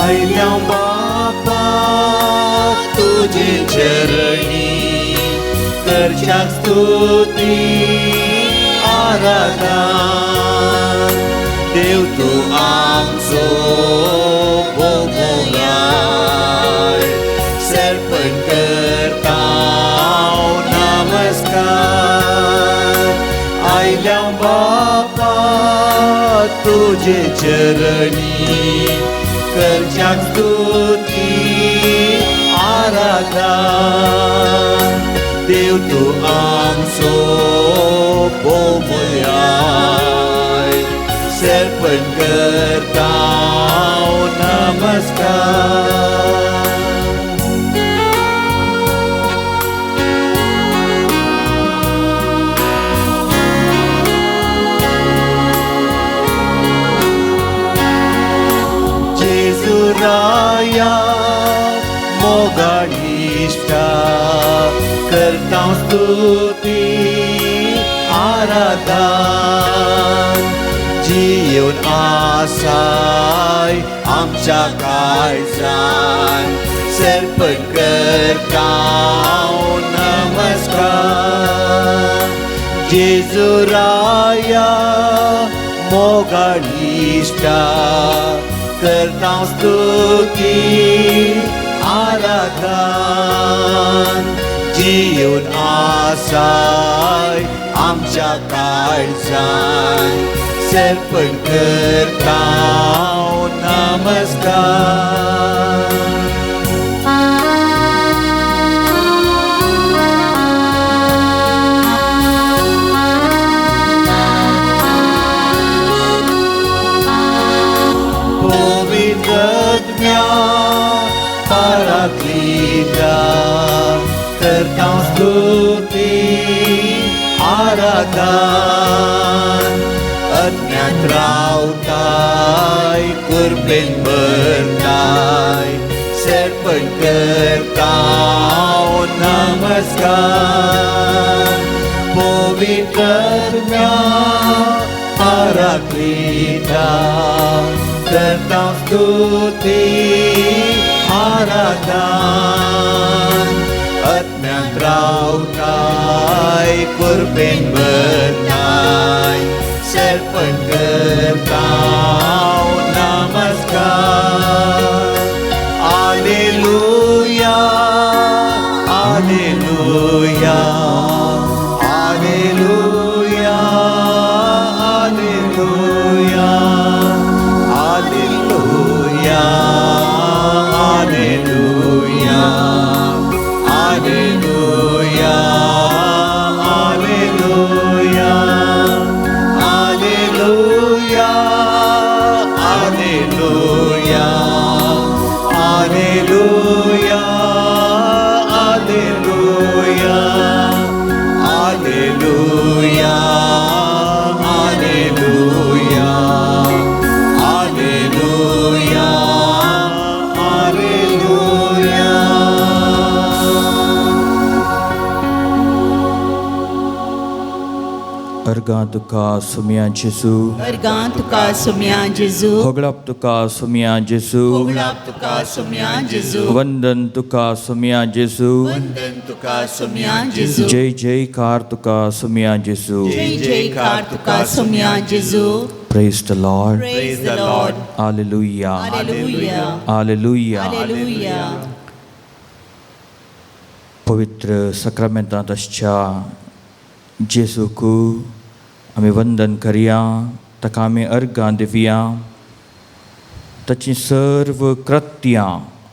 आयल्या बापा तुजे चरणी करच्या स्तुती आराधना. देव तूं आमचो भोगोलाय, सर्पण करता नमस्कार. आयल्या बापा तुजे चरणी करच्या स्तुती आराधना. देव तूं आमचो भोगोलाय, सर्पण करता नमस्कार. जेजुराया मोगाळिश्टा करता स्तुती आराधन. जिवन आसाय आमच्या काळजान, सर्पण करता नमस्कार. जेजुराया मोगाळिश्टा करता स्तुती आराधन. जिवन आसाय आमच्या काळजान, सर्पण करता नमस्कार. पवित्र पाराक्लीता करता स्तुती आराधन. अज्ञात रावताय कृपेन भरताय, सर्पण करता नमस्कार. पवित्र पाराक्लीता करता स्तुती आराधन. अज्ञात रावताय कृपेन भरताय, सर्पण करता नमस्कार. आलेलुया, आलेलुया, आलेलुया, आलेलुया, आलेलुया, आलेलुया, आलेलुया, आलेलुया, आलेलुया, आलेलुया, आलेलुया, आलेलुया, आलेलुया, आलेलुया, आलेलुया, आलेलुया. अर्गां तुका सोमया जेजू. अर्गां तुका सोमया जेजू. होगळप तुका सोमया जेजू. होगळाप तुका सोमया जेजू. वंदन तुका सोमया जेजू. वंदन तुका सोमया जेजू. जय जयकार तुका सोमया जेजू. जय जयकार तुका सोमया जेजू. Praise the Lord. Praise the Lord. Hallelujah. Hallelujah. Hallelujah. Hallelujah. पवित्र सक्रामेंतांत आसच्या जेजूक आमी वंदन करया, ताका आमी अर्गां दिवया, ताचीं सर्व कृत्यां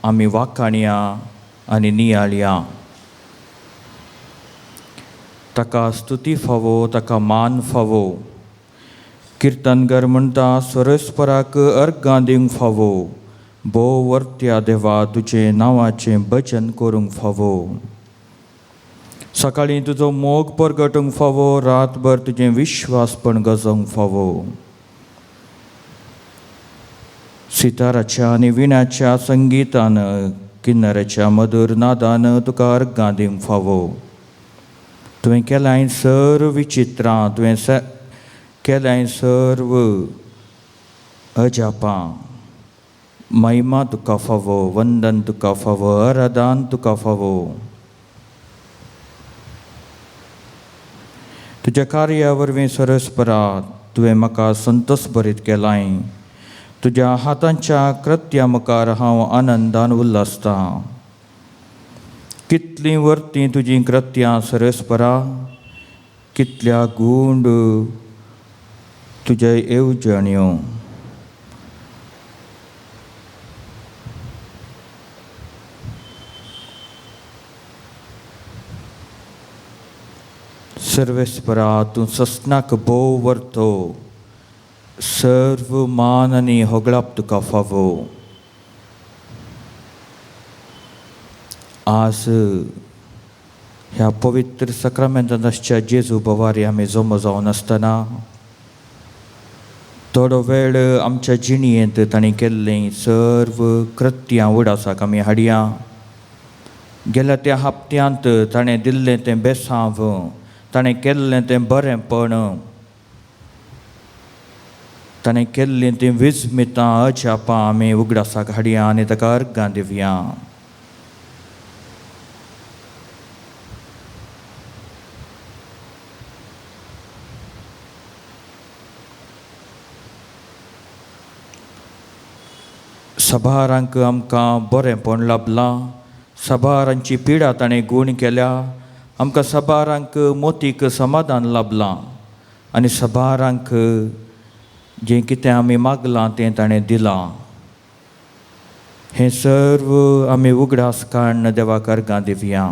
आमी वाखाणया आनी नियाळया. ताका स्तुती फावो, ताका मान फावो. किर्तनगर म्हणटा, स्वरेस्पराक अर्गां दिवंक फावो, भोव वर्त्या देवा तुजें नांवाचें भजन करूंक फावो. सकाळीं तुजो मोग परगटूंक फावो, रातभर तुजें विश्वासपण गजोवंक फावो. सिताराच्या आनी विणाच्या संगितान, किन्नराच्या मधुर नादान तुका अर्गां दिवंक फावो. तुवें केलांय सर्व विचित्रां, तुवें केलांय सर्व अजापां. महिमा तुका फावो, वंदन तुका फावो, आराधन तुका फावो। तुज्या कार्या वरवीं सरस्परा तुवें म्हाका संतोष भरीत केलाय। तुज्या हातांच्या कृत्या मुखार हांव आनंदान उल्हासतां। कितलीं वर्तीं तुजीं कृत्यां सरस्परा, कितल्या गूंड तुज्या येवजण्यो। सर्वेस्परा तूं ससनाक भोव वर्तो, सर्व मान आनी होगळाप तुका फावो। आज ह्या पवित्र साक्रामेंतांत आसच्या जेजू बवारी आमी जमो जावन आसतना थोडो वेळ आमच्या जिणयेंत तांणी केल्लीं सर्व कृत्यां उडासाक आमी हाडया। गेल्या त्या हप्त्यांत ताणें दिल्लें तें बेसांव, ताणें केल्लें तें बरेंपण, ताणें केल्लीं तीं विस्मितां अजापां आमी उगडासाक हाडया आनी ताका अर्गां दिवया। सभारांक आमकां बरेंपण लाबलां, सभारांची पिडा ताणें गूण केल्या, आमकां सभारांक मोतीक समाधान लाबलां आनी सभारांक जें कितें आमी मागलां तें ताणें दिलां। हें सर्व आमी उगडास काडून देवाक अर्गां दिवया।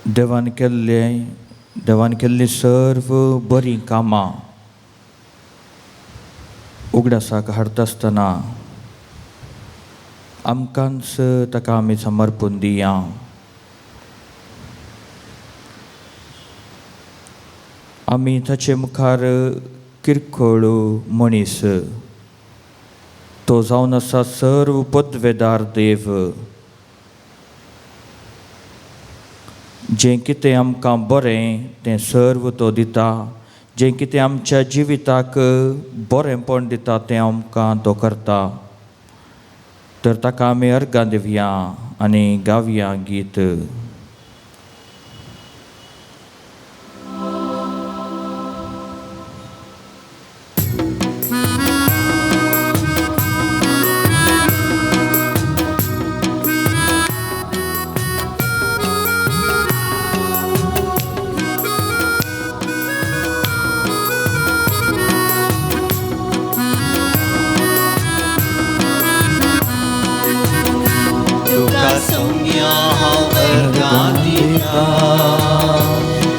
देवान केल्लीं सर्व बरीं कामां उगडासाक हाडटा आसतना आमकांच ताका आमी समर्पण दिया। आमी ताचे मुखार किरकोळ मनीस, तो जावन आसा सर्व पदवेदार देव। जें कितें आमकां बरें तें सर्व तो दिता, जें कितें आमच्या जिविताक बरेंपण दिता तें आमकां तो करता। तर ताका आमी अर्गां दिवया आनी गावया गीत।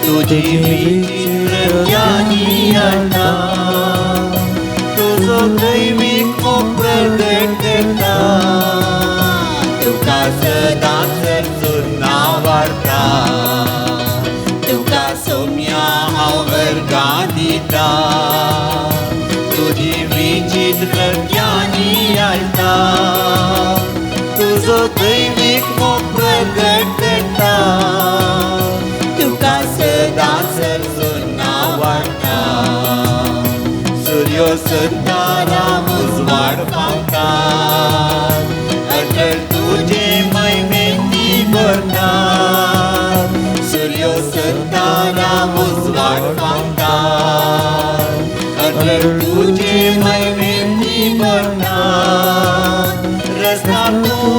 तुझी विचित्र ज्ञानी हाडटा, तुजो दैवीक मोग प्रगट करता, तुका सदांच सरसून नांव वाडटा, तुका सोम्या हांव अर्गां दिता, तुजी विचित्र ज्ञानी हाडटा, तुजो दैवीक मोग प्रगट करता, तुका सदांच सरसून नांव वाडटा, सुर्यो सतारा उजवाड फावता, अटल तुजे महिमेंती भरता, सुर्यो सतारा उजवाड फावता, अटल तुजे महिमेंती भरता, रसना तूं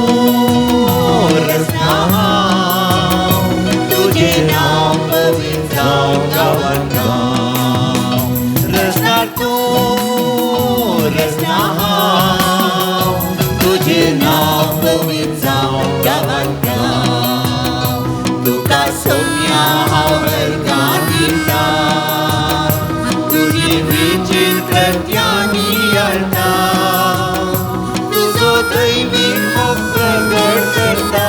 रसना हांव, तुजें नांव पवित्र जावं गावता, रसना तूं रसना हांव, तुजें नांव पवित्र जावं गावता, तुका सोम्या हांव अर्गां दिता, तुजी विचित्र ज्ञानी हाडटा, तुजो दैवीक मोग प्रगट करता,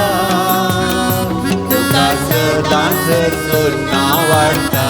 तुका सदांच सरसून नांव वाडटा।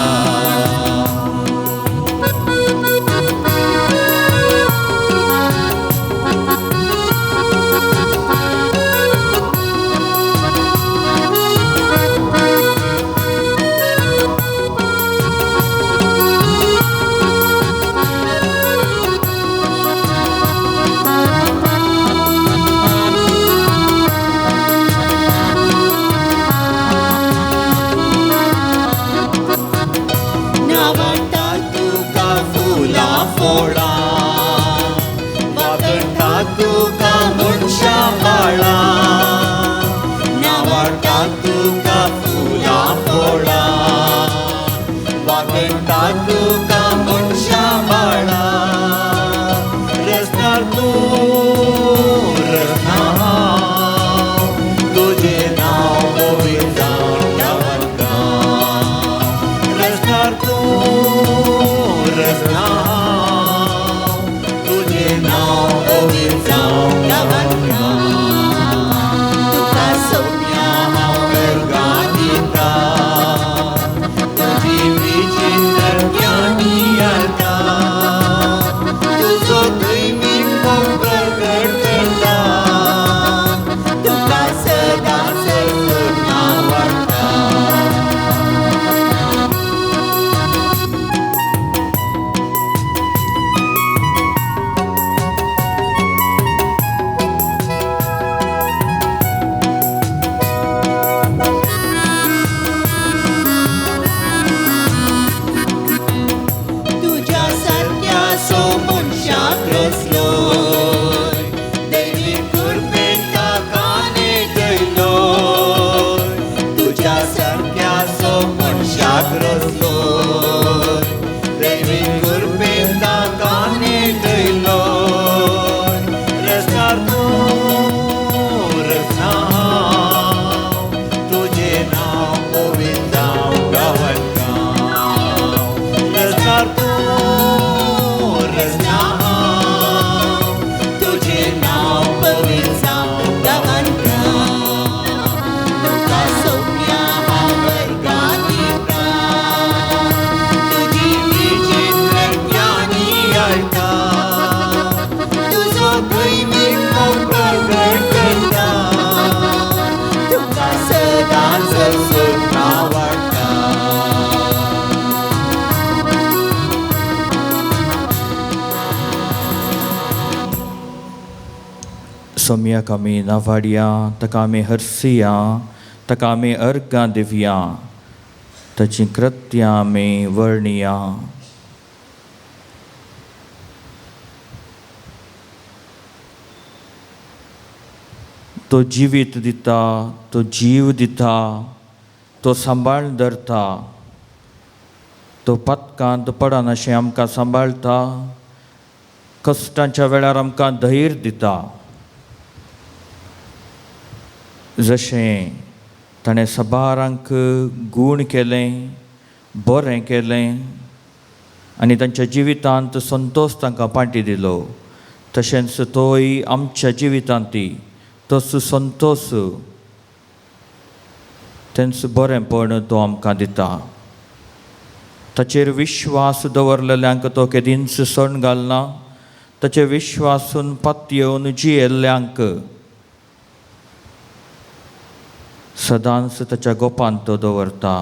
सोमयाक आमी नावाडया, ताका आमी हरसिया, ताका आमी अर्गां दिवया, ताचीं कृत्यां आमी वर्णिया. तो जिवीत दिता, तो जीव दिता, तो सांबाळ धरता, तो पतकांत पडनाशें आमकां सांबाळटा, कश्टांच्या वेळार आमकां धैर्य दिता. जशें ताणें सबारांक गूण केलें, बरें केलें आनी तांच्या जिवितांत संतोश तांकां पांटी दिलो, तशेंच तोय आमच्या जिवितांत तोच संतोश, तेंच बरेंपण तो आमकां दिता. ताचेर विश्वास दवरलेल्यांक तो केदींच सण घालना, ताचे विश्वासून पातयेवन जियेल्ल्यांक सदांच ताच्या गोपांत तो दवरता.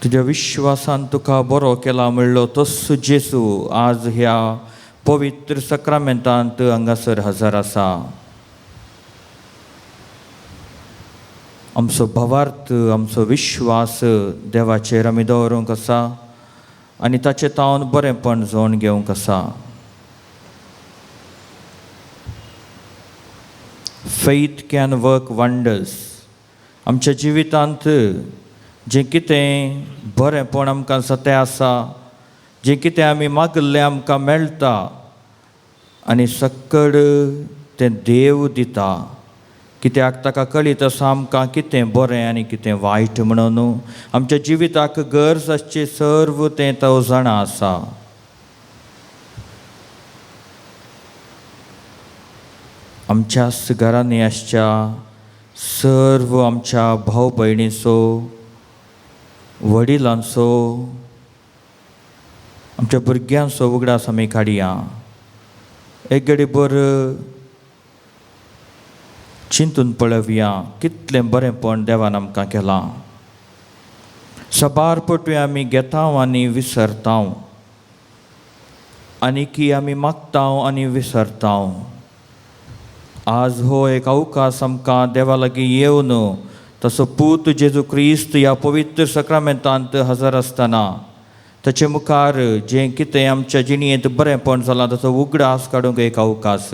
तुज्या विश्वासान तुका बरो केला म्हणलो तोच जेजू आज ह्या पवित्र सक्रामेंतांत हांगासर हजर आसा. आमचो भावार्थ, आमचो विश्वास देवाचेर आमी दवरूंक आसा आनी ताचें तावन बरेंपण जोण घेवंक आसा. Faith can work wonders. आमच्या जिवितांत जें कितें बरेंपण आमकां जातें आसा, जें कितें आमी मागिल्लें आमकां मेळटा आनी सक्कड तें देव दिता, कित्याक ताका कळीत आसा आमकां कितें बरें आनी कितें वायट म्हणून. आमच्या जिविताक गरज आसचें सर्व तें तो जाणा आसा. आमच्याच घरांनी आसच्या सर्व आमच्या भाव भयणीचो, वडिलांचो, आमच्या भुरग्यांचो उगडास आमी काडया. एक घडीभर चिंतून पळोवया कितलें बरेंपण देवान आमकां केलां. सबार पटवे आमी घेता आनी विसरता, आनी की आमी मागता आनी विसरता. आज हो एक अवकाश आमकां देवा लागीं येवन तसो पूत जेजू क्रिस्त ह्या पवित्र सक्रामेंतांत हजर आसतना ताचे मुखार जें कितें आमच्या जिणेंत बरेंपण जालां ताचो उगडास काडूंक एक अवकाश,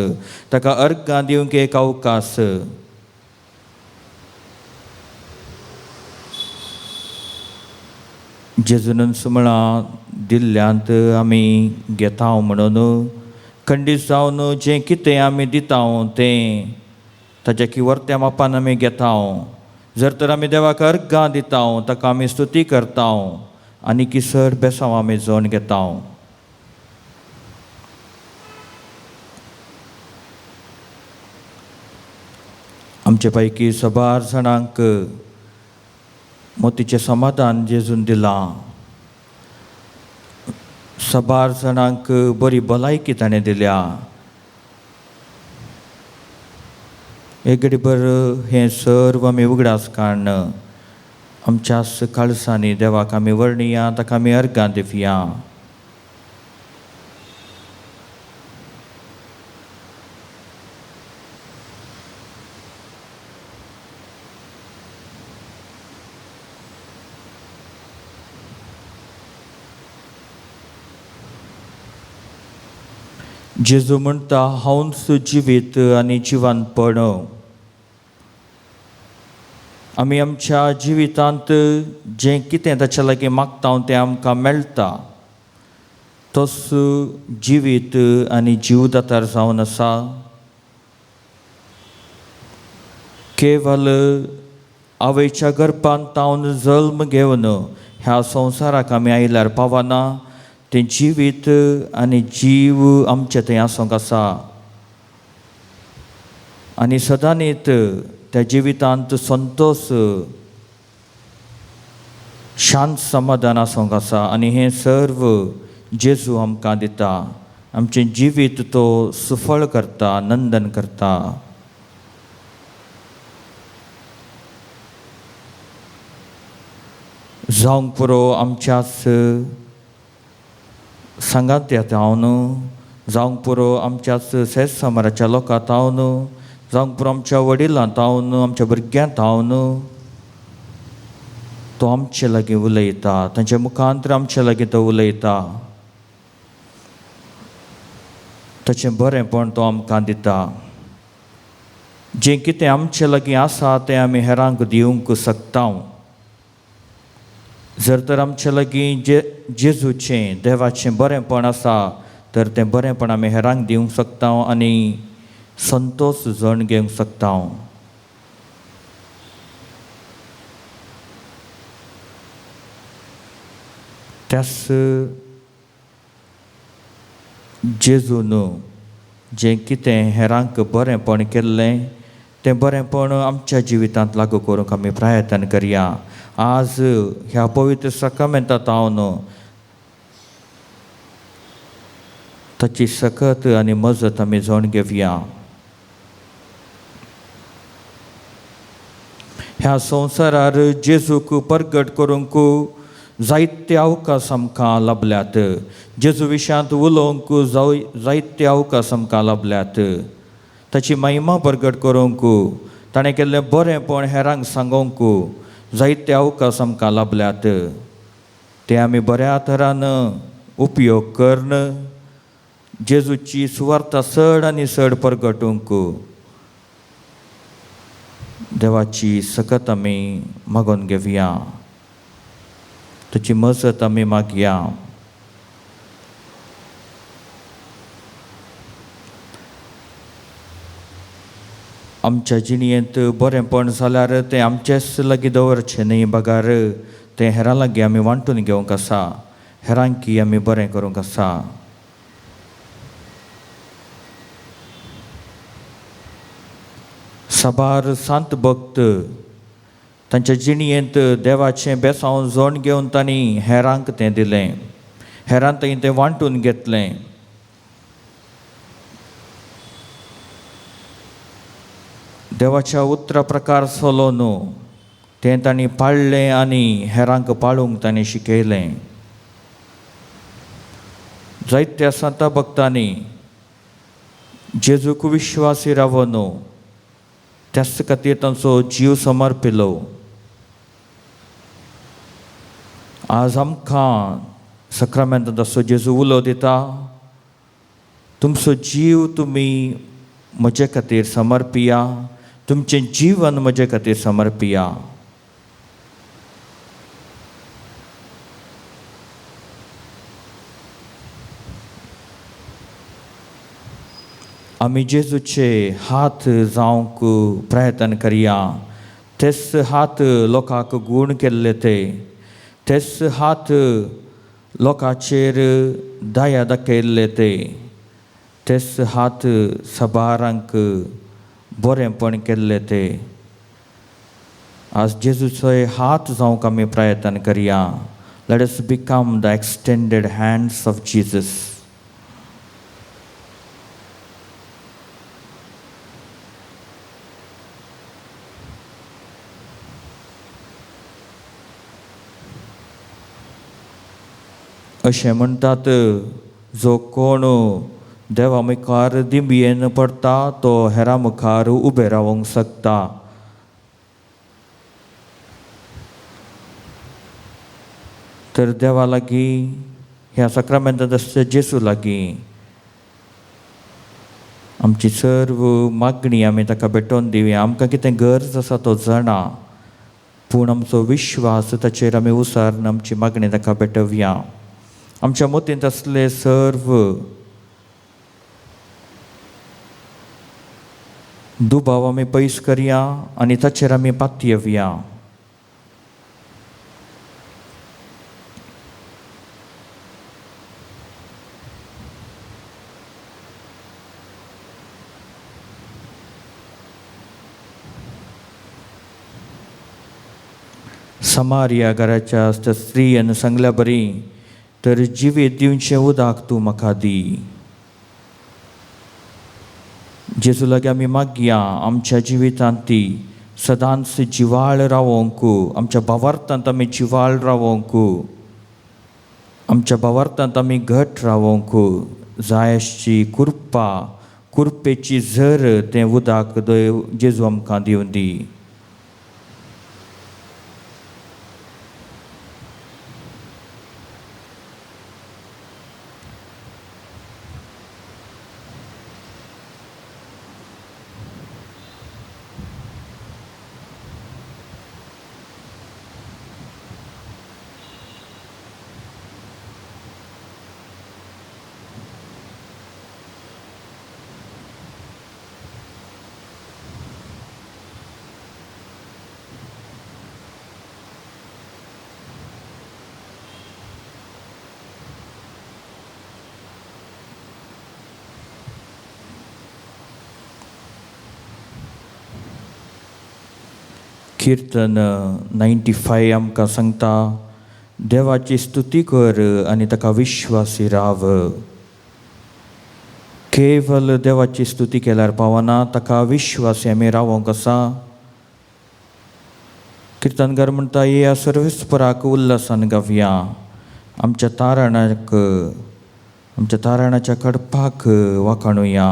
ताका अर्गां दिवंक एक अवकाश. जेजूनच म्हळां दिल्ल्यांत आमी घेता म्हणून खंडीत जावन जें कितें आमी दिता तें ताच्या किवर्त्या मापान आमी घेता. जर तर आमी देवाक अर्गां दिता, ताका आमी स्तुती करता आनी किसर बेसांव आमी जोण घेता. आमचे पैकी सबार जाणांक मोतीचें समाधान जेजून दिलां, सबार जाणांक बरी भलायकी ताणें दिल्या. एक घडीभर हें सर्व आमी उगडास काडून आमच्याच काळसांनी देवाक आमी वर्णिया, ताका आमी अर्गां दिवया. जेजू म्हणटा, हांवच जिवीत आनी जिवनपण. आमी आमच्या जिवितांत जें कितें ताच्या लागीं मागता तें आमकां मेळटा. तोच जिवीत आनी जीवदातार जावन आसा. केवल आवयच्या गर्भांत तावन जल्म घेवन ह्या संवसाराक आमी आयल्यार पावना, तें जिवीत आनी जीव आमचें थंय आसूंक आसा आनी सदांनीत त्या जिवितांत संतोश, शांत समाधान आसूंक आसा. आनी हें सर्व जेजू आमकां दिता. आमचें जिवीत तो सुफळ करता, नंदन करता. जावंक पुरो आमच्याच सांगात्यांत हांव, जावंक पुरो आमच्याच सेस समाराच्या लोकांत हांव, जावंक पुरो आमच्या वडिलांत हांव, आमच्या भुरग्यांत हांव। तो आमचे लागीं उलयता, तांच्या मुखांतर आमचे लागीं तो उलयता। ताचें बरेंपण तो आमकां दिता। जें कितें आमचे लागीं आसा तें आमी हेरांक दिवंक शकता। जर तर आमचे लागीं जेजूचें देवाचें बरेंपण आसा तर तें बरेंपण आमी हेरांक दिवंक शकता आनी संतोश जण घेवंक शकता। त्यास जेजून जें कितें हेरांक बरेंपण केल्लें तें बरेंपण आमच्या जिवितांत लागू करूंक आमी प्रयत्न करया। आज ह्या पवित्र साक्रामेंतांत हांव ताची सकत आनी मजत आमी जाण घेवया। ह्या संवसारार जेजूक परगट करूंक जायते अवकाश आमकां लाभल्यात, जेजू विशयांत उलोवंक जायते अवकाश आमकां लाभल्यात, ताची महिमा परगट करूंक, ताणें केल्लें बरेंपण हेरांक सांगोंक जायते अवकाश आमकां लाभल्यात। ते आमी बऱ्या तरान उपयोग करून जेजूची सुवार्ता चड आनी चड परगटूंक देवाची सकत आमी मागोवन घेवया, ताची मजत आमी मागया। आमच्या जिणेंत बरेंपण जाल्यार तें आमचेच लागीं दवरचें न्हय, बगार तें हेरां लागीं आमी वांटून घेवंक आसा, हेरांकी आमी बरें करूंक आसा। साबार सांत भक्त तांच्या जिणेंत देवाचें बेसांव जोण घेवन तांणी हेरांक तें दिलें, हेरांक तांणी तें वांटून घेतलें। देवाच्या उतरा प्रकार सोलो न्हू तें तांणी पाळ्ळें आनी हेरांक पाळूंक तांणी शिकयलें। जायत्या सांता भक्तांनी जेजूक विश्वासी रावो न्हू त्याच खातीर तांचो जीव समर्पिलो। आज आमकां साक्रामेंतांत असो जेजू उलो दिता, तुमचो जीव तुमी म्हजे खातीर समर्पिया, तुमचें जीवन म्हजे खातीर समर्पिया। आमी जेजूचे हात जावंक प्रयत्न करया, तेच हात लोकांक गूण केल्ले ते, तेच हात लोकांचेर दया दाखयल्ले ते, तेच हात साबारांक बरेंपण केल्ले ते। आज जेजूचो हात जावंक आमी प्रयत्न करया। Let us become the extended hands of Jesus. अशें म्हणटात, जो कोण देवा मुखार दिंबयेन पडटा तो हेरां मुखार उबें रावंक शकता। तर देवा लागीं ह्या साक्रामेंतांत आसच्या जेजू लागीं आमची सर्व मागणी आमी ताका भेटोवन दिवया। आमकां कितें गरज आसा तो जाणा, पूण आमचो विश्वास ताचेर आमी उसारून आमची मागणी ताका भेटोवया। आमच्या मतींत आसले सर्व दुबाव आमी पयस करया आनी ताचेर आमी पातयेवया। समारिया घराच्या त्या स्त्रियेन सांगल्या बरी, तर जिवीत दिवचें उदक तूं म्हाका दी। जेजू लागीं आमी मागया आमच्या जिवितांत ती सदांच जिवाळ रावोंक, आमच्या भावार्थांत आमी जिवाळ रावोंक, आमच्या भावार्थांत आमी घट रावोंक जाय आसची कृपा, कृपेची झर तें उदक देव जेजू आमकां दिवन दी. किर्तन 95 आमकां सांगता, देवाची स्तुती कर आनी ताका विश्वासी राव. केवल देवाची स्तुती केल्यार पावना, ताका विश्वासी आमी रावोंक आसा. किर्तनकार म्हणटा, येया सर्वेस्पराक उल्हासान गावया, आमच्या तारणाक, आमच्या तारणाच्या कडपाक वाखाणुया.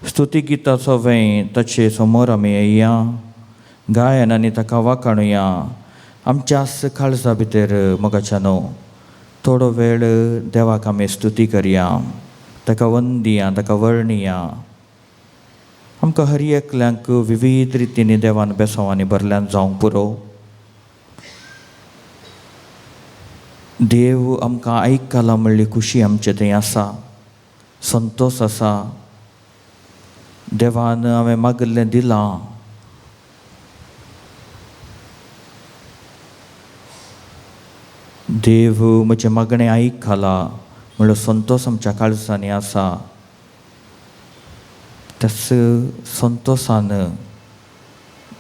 स्तुती गितां सवें ताचे समोर आमी येया, गायन आनी ताका वाखाणुया. आमच्या काळजा भितर मोगाच्यानो थोडो वेळ देवाक आमी स्तुती करया, ताका वंदिया, ताका वर्णिया. आमकां हर एकल्यांक विविध रितींनी देवान बेसांवांनी भरल्यान जावंक पुरो. देव आमकां आयकला म्हणली खुशी आमचे थंय आसा, संतोश आसा. देवान हांवें मागिल्लें दिलां. देव म्हजें मागणें आयकला म्हणलो संतोश आमच्या काळजांनी आसा. त्याच संतोशान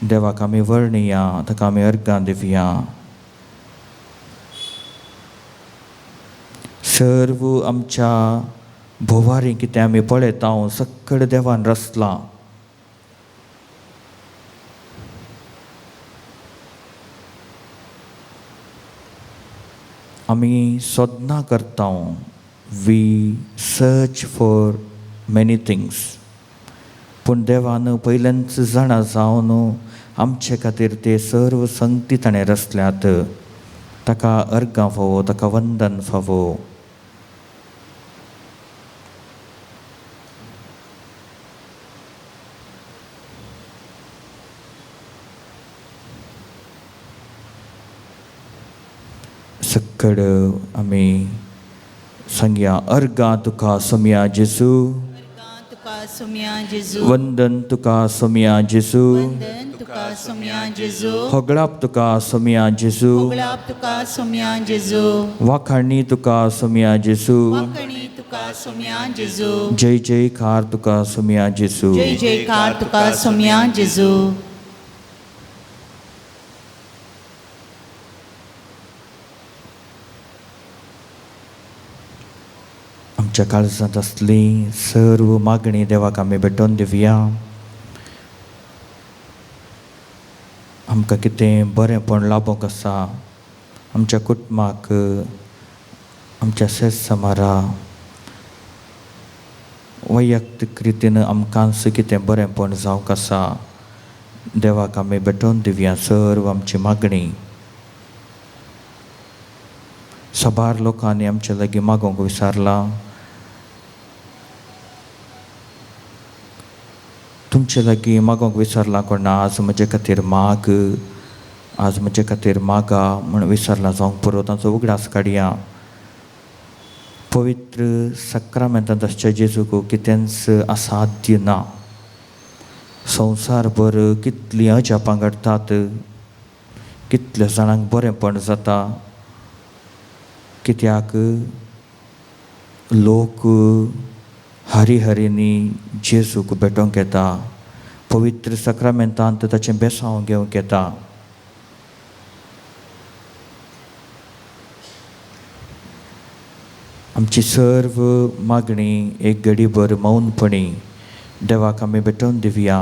देवाक आमी वर्णिया, ताका आमी अर्गां दिवया. सर्व आमच्या भोवारी कितें आमी पळयता सगळें देवान रचलां. आमी सोदना करता, we search for many things, पूण देवान पयल्याच जाणा जावन आमचे खातीर ते सर्व संगती ताणें रचल्यात. ताका अर्गां फावो, ताका वंदन फावो. सक्कड आमी सांगया, अर्गां तुका सोमया जेजू, तुका सोमया जेजू, वंदन तुका सोमया जेजू, वंदन तुका सोमया जेजू, होगळाप तुका सोमया जेजू, होगळाप तुका सोमया जेजू, वाखाणी तुका सोमया जेजू, वाखाणी तुका सोमया जेजू, जय जयकार तुका सोमया जेजू. जय जयकार तुका सोमया जेजू. आमच्या काळजांत आसली सर्व मागणी देवाक आमी भेटोवन दिवया. आमकां कितें बरेंपण लाबोवंक आसा, आमच्या कुटुंबाक, आमच्या शेत समारा, वैयक्तीक रितीन आमकांच कितें बरेंपण जावंक आसा, देवाक आमी भेटोवन दिवया सर्व आमची मागणी. साबार लोकांनी आमचे लागीं मागोवंक विसारलां. तुमचे लागीं मागोवंक विसरलां कोणा, आज म्हजे खातीर माग, आज म्हजे खातीर मागा म्हूण विसरलां जावंक पुरो. तांचो उगडास काडया. पवित्र सक्रामेंतांत आसच्या जेजूक कितेंच असाध्य ना. संवसारभर कितलीं अजापां घडटात, कितल्या जाणांक बरेंपण जाता, कित्याक लोक हरी हरींनी जेजूक भेटोवंक येता, पवित्र सक्रामेंतांत ताचें बेसांव घेवंक येता. आमची सर्व मागणी एक घडीभर मौनपणी देवाक आमी भेटोवन दिवया.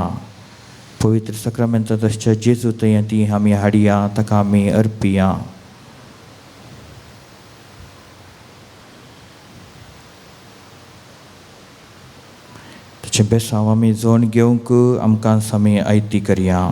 पवित्र साक्रामेंतांत आसच्या जेजू थंय ती आमी हाडया, ताका आमी अर्पिया. ताचें बेसांव आमी जोण घेवंक आमकां आमी आयती करया.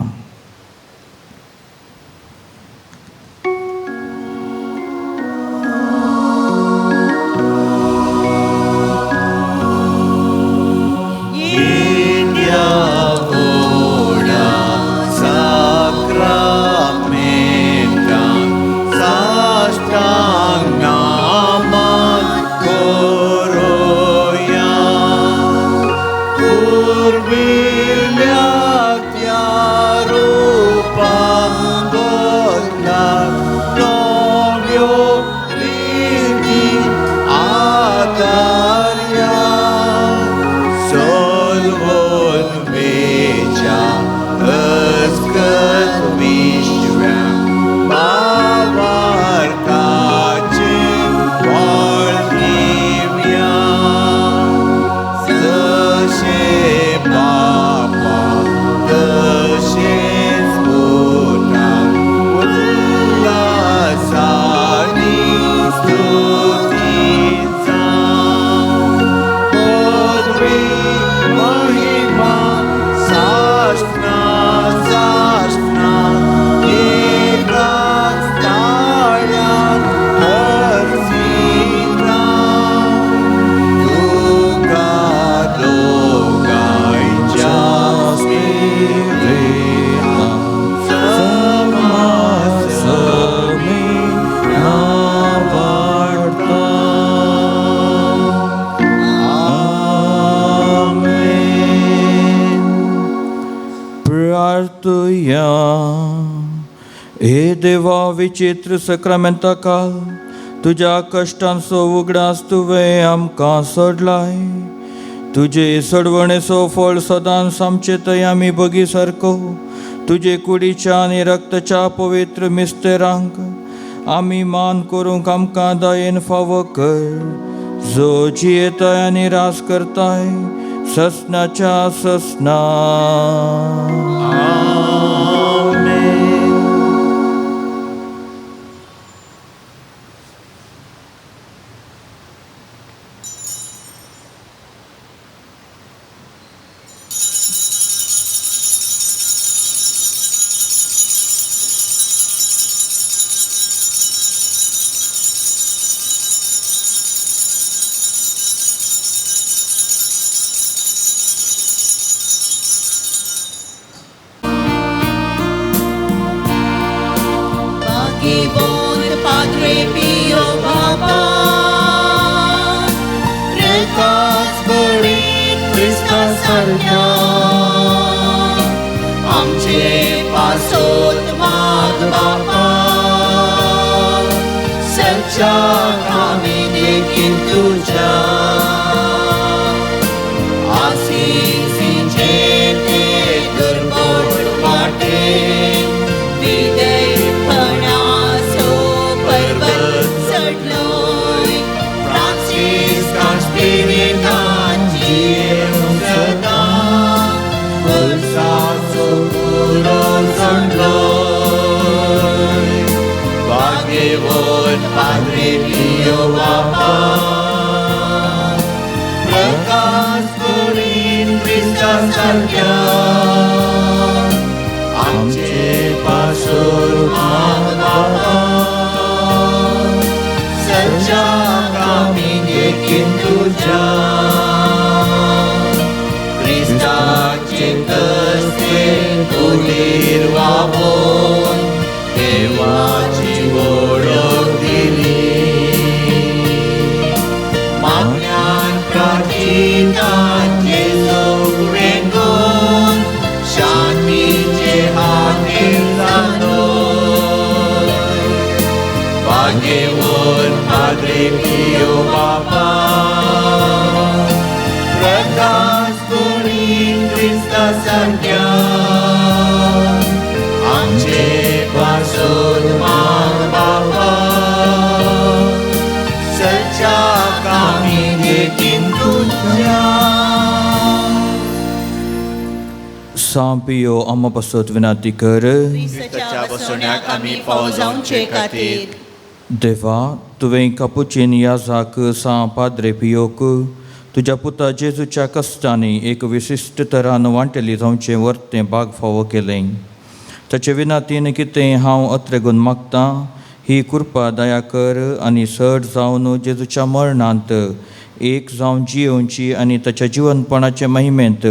देवा विचित्र सक्रामेंता काल तुज्या कश्टांचो उगडास तुवें आमकां सोडलाय. तुजे सोडवणेचो फळ सदांच आमचे थंय आमी बगी सारको तुजे कुडीच्या आनी रक्ताच्या पवित्र मिस्तेरांक आमी मान करूंक आमकां दयेन फावो कर, जो जियेताय आनी रास करताय ससनाच्या ससना. सांपियो आमा पासत विनंती कर. क्रिस्ताच्या बसवण्याक आमी फावो जावचे खातीर. देवा, तुवें कापुचीन याजाक सां पाद्रे पियोक तुज्या पुता जेजूच्या कश्टांनी एक विशिश्ट तरान वांटेली जावचें वर्तें बाग फावो केलें. ताचे विनातीन कितें हांव अत्रेगून मागतां ही कृपा दया कर आनी चड जावन जेजूच्या मरणांत एक जावन जियोवची आनी ताच्या जिवनपणाचे महिमेंत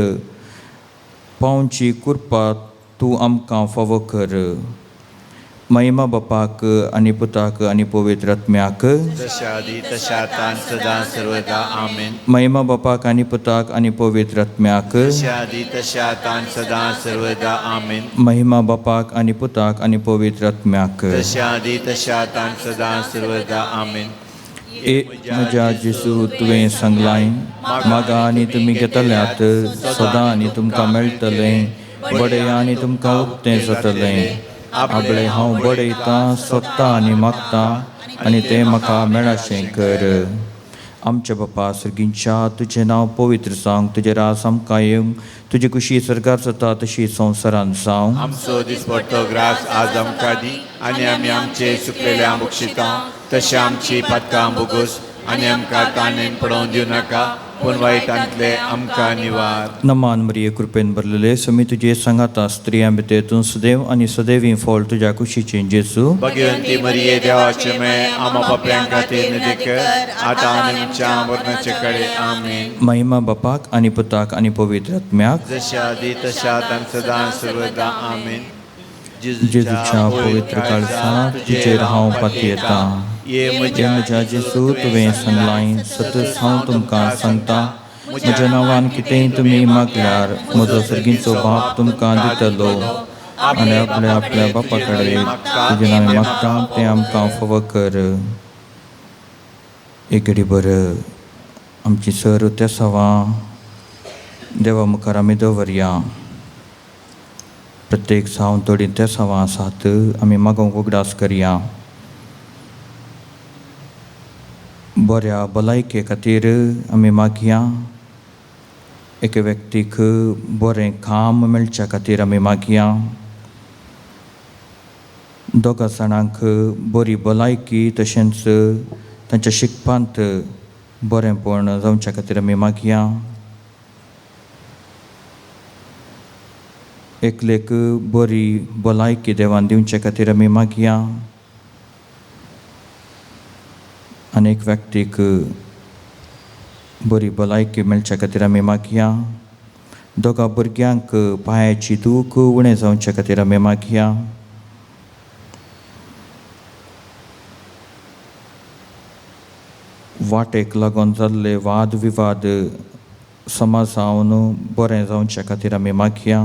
पावची कृपा तूं आमकां फावो कर. महिमा बापाक आनी पुताक आनी पवित्र आत्म्याक. जशा आदी तशा आतां सदां सर्वदा आमेन. महिमा बापाक आनी पुताक आनी पवित्र आत्म्याक. जशा आदी तशा आतां सदां सर्वदा आमेन. महिमा बापाक आनी पुताक आनी पवित्र आत्म्याक. जशा आदी तशा आतां सदां सर्वदा आमेन. ए म्हज्या जेजू, तुवें सांगलाय मागा आनी तुमी घेतल्यात, सदां आनी तुमकां मेळटलें, बडय आनी तुमकां उक्तें जातलें. आपले हांव बडयतां, सोदतां आनी मागतां आनी तें म्हाका मेळाशें कर. आमच्या बापा सर्गींच्या, तुजें नांव पवित्र जावंक, तुजें राज आमकां येवंक, तुजी कुशी सर्गार जाता तशी संवसारान जावं. आमचो दिसपट्टो ग्रास आज आमकां दी आनी आमी आमचे सुकलेल्या बक्षिता तशें आमची पातकां बोगोस आनी आमकां ताणें पडोवन दिवं नाका, पूण वायटांतले आमकां निवार. नमान मरिये, कृपेन भरलेले, समी तुजे सांगाता, स्त्रियां भितर तूं सदैव आनी सदैवी फळ तुज्या कुशीचें जेजू. भगवंती मरिये, देवाचे मे आमा पापयां खातीर निधी कर आतां आनी आमच्या मरणाचे कडे आमेन. महिमा बापाक आनी पुताक आनी पवित्र आत्म्याक. जशा आदी तशा आतां सदां सर्वदा आमेन. जेजूच्या पवित्र काळजा तुजेर हांव पातयेतां. ये म्हज्या जेजू, तुवें सांगलाय, सतच हांव तुमकां सांगता, म्हज्या नांवान कितेंय तुमी मागल्यार म्हजो सर्गीचो बाप तुमकां दितलो. आनी आपल्या आपल्या बापा कडेन तुजें नांव मागता तें आमकां फावो कर. एक घडी बर आमची सर तेसांवां देवा मुखार आमी दवरया. प्रत्येक जावन थोडीं तेसांवां आसात आमी मागोवंक उगडास करया. बऱ्या भलायके खातीर आमी मागया. एके व्यक्तीक बरें काम मेळच्या खातीर आमी मागया. दोगा जाणांक बरी भलायकी तशेंच तांच्या शिकपांत बरेंपण जावच्या खातीर आमी मागया. एकलेक बरी भलायकी देवान दिवचे खातीर आमी मागया. आनी एक व्यक्तीक बरी भलायकी मेळच्या खातीर आमी मागया. दोगा भुरग्यांक पांयाची दूख उणें जावच्या खातीर आमी मागया. वाटेक लागून जाल्ले वाद विवाद समाजावन बरें जावच्या खातीर आमी मागया.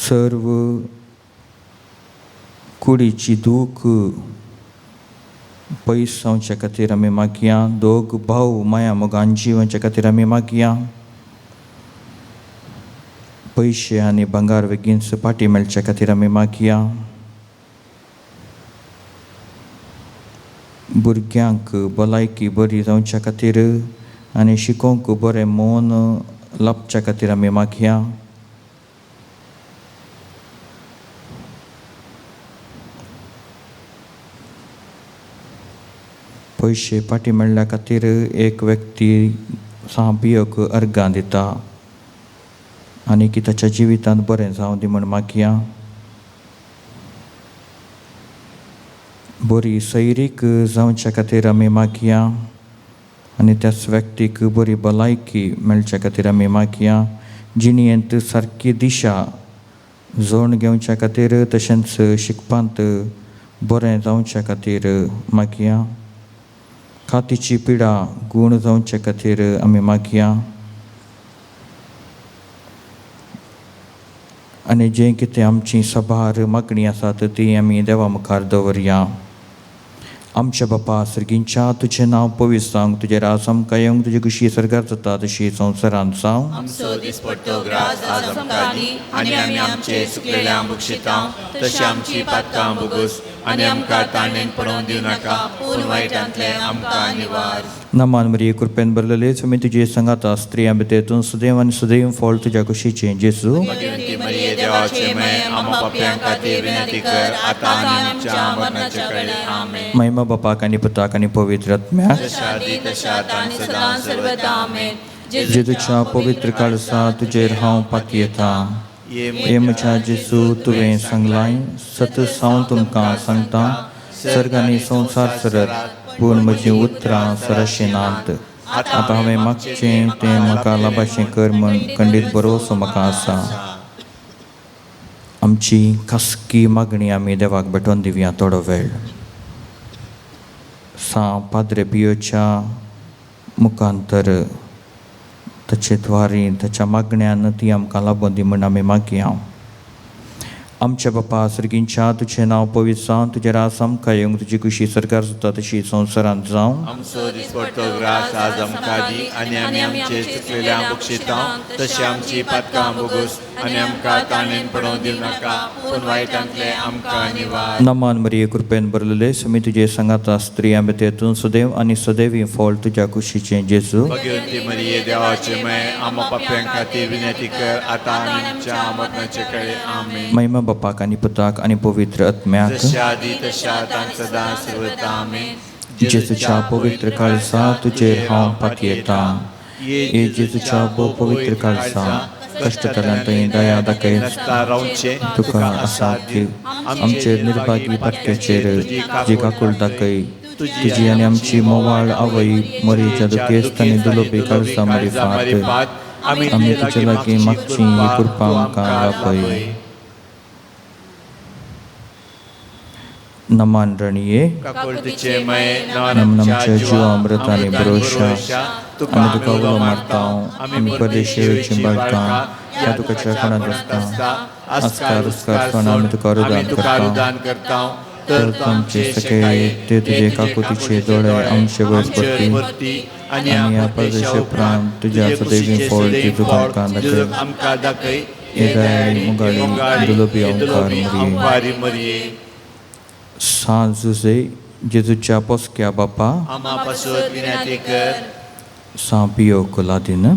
सर्व कुडीची दूख पयस जावच्या खातीर आमी मागया. दोग भाव माया मोगान जिवच्या खातीर आमी मागया. पयशे आनी भांगार बेगीन फाटी मेळच्या खातीर आमी मागया. भुरग्यांक भलायकी बरी जावच्या खातीर आनी शिकोवंक बरें मन लाबच्या खातीर आमी मागया. पयशे फाटी मेळ्ळ्या खातीर एक व्यक्ती सांपियोक अर्गां दिता आनी की ताच्या जिवितांत बरें जावं दी म्हूण मागया. बरी सैरीक जावच्या खातीर आमी मागया आनी त्याच व्यक्तीक बरी भलायकी मेळच्या खातीर आमी मागया. जिणेंत सारकी दिशा जोड घेवच्या खातीर तशेंच शिकपांत बरें जावच्या खातीर मागया. कातीची पिडा गूण जावचे खातीर आमी मागया. आनी जें कितें आमची सभार मागणी आसात ती आमी देवा मुखार दवरया. आमच्या बापा सर्गींच्या तुजें नांव पवित्र जावंक, तुजें राज आमकां येवंक, तुजी खुशी सर्गार जाता तशी संवसारांत जावं. आमचो दिसपट्टो ग्रास आज आमकां दी आनी आमी आमचे चुकलेल्या बक्षितां तशी आमची पातकां भोगोस आनी आमकां ताणेन पडोवन दिवं नाका, पूण वायटांतले आमकां निवार. नमान मरिये, कृपेन भरलेले, स्वामी तुजे सांगाता, स्त्रियां भितर तूं सुदैव आनी सुदैव फळ तुज्या कुशीचें जेजू. भगवंती मरिये, देवाचे माये, आम्हा पाप्यां खातीर विनंती कर, आतां आनी आमच्या मरणाच्या वेळेर. आमेन. महिमा बापाक आनी पुताक आनी पवित्र आत्म्याक. जशा आदी तशा आतां आनी सदां सर्वदा. आमेन. जेजूच्या पवित्र काळसा तुजेर हांव पातयेतां. हे म्हज्या जेजू, तुवें सांगलाय, सत हांव तुमकां सांगता, सर्ग आनी संवसार सरत पूण म्हजीं उतरां सरशिनात. आतां हांवें मागचें तें म्हाका लाभाशें कर म्हूण खंडीत भरवंसो म्हाका आसा. आमची खासगी मागणी आमी देवाक भेटोवन दिवया थोडो वेळ. सां पाद्रे पियोच्या मुखांतर, ताचे द्वारी, ताच्या मागण्यान ती आमकां लाबोन दी म्हूण आमी मागया. आमच्या बापा सर्गींच्या, तुजें नांव पवित्र जावं, तुजें राज आमकां येवंक, तुजी खुशी सरकार जाता तशी संवसारांत जावं. आमचो दिसपट्टो ग्रास आज आमकां दी आनी आमी आमचे चुकलेल्या बक्षितां तशी आमची पातकां भोगोस आनी आमकां ताणेन पडोवन दिवं नाका, पूण वायटांतले आमकां निवार. नमान मरिये, कृपेन भरलेले, स्वामी तुजे सांगाता, स्त्रियां भितर तूं सदैव आनी सदैवी फळ तुज्या कुशीचें जेजू. भगवंती मरिये, देवाचे माये, आम्हा पाप्यां खातीर विनंती कर, आतां आनी आमच्या मरणाचे वेळेर. आमेन. महिमा बापाक आनी पुताक आनी पवित्र आत्म्याक. जशा आदी तशा आतां सदां सर्वदा. आमेन. जेजूच्या पवित्र काळसा तुजेर हांव पातयेतां. हे जेजूच्या भोव पवित्र काळसा, कश्टतल्यान थंय दया दाखय नासता रावचें तुका आसा की आमचेर निर्भागी पाटक्याचेर तुजी काकूळ दाखय. तुजी आनी आमची मोवाळ आवय मरीच्या दुखेस्त आनी दुलोबी काळसा मारिफात आमी तुजे लागीं मागची ही कृपा आमकां लाभय. नमान रणये, काकुळतीचे माये, आमच्या जिवा अमृत आनी भरोशा, आमी तुका उलो मारता, आमी परदेशी बाळकां ह्या तुकाच्या खणांत आसता. आस्कार उस्कार सण आमी तुका रुदान करता. तर आमचे सखे ते तुजे काकुतीचे दोळे आमचे वयर पडती आनी ह्या परदेशा उपरांत तुज्या सदैवी फळ जेजूक आमकां दाखय. आमकां दाखय. हे दयाळी, मोगाळी, दुलोबी ओंकार मरिये. मरिये. सां जुजे, जेजूच्या पोसक्या बापा, आम्हा पासून विनंती कर. सां पियो कोलादीन,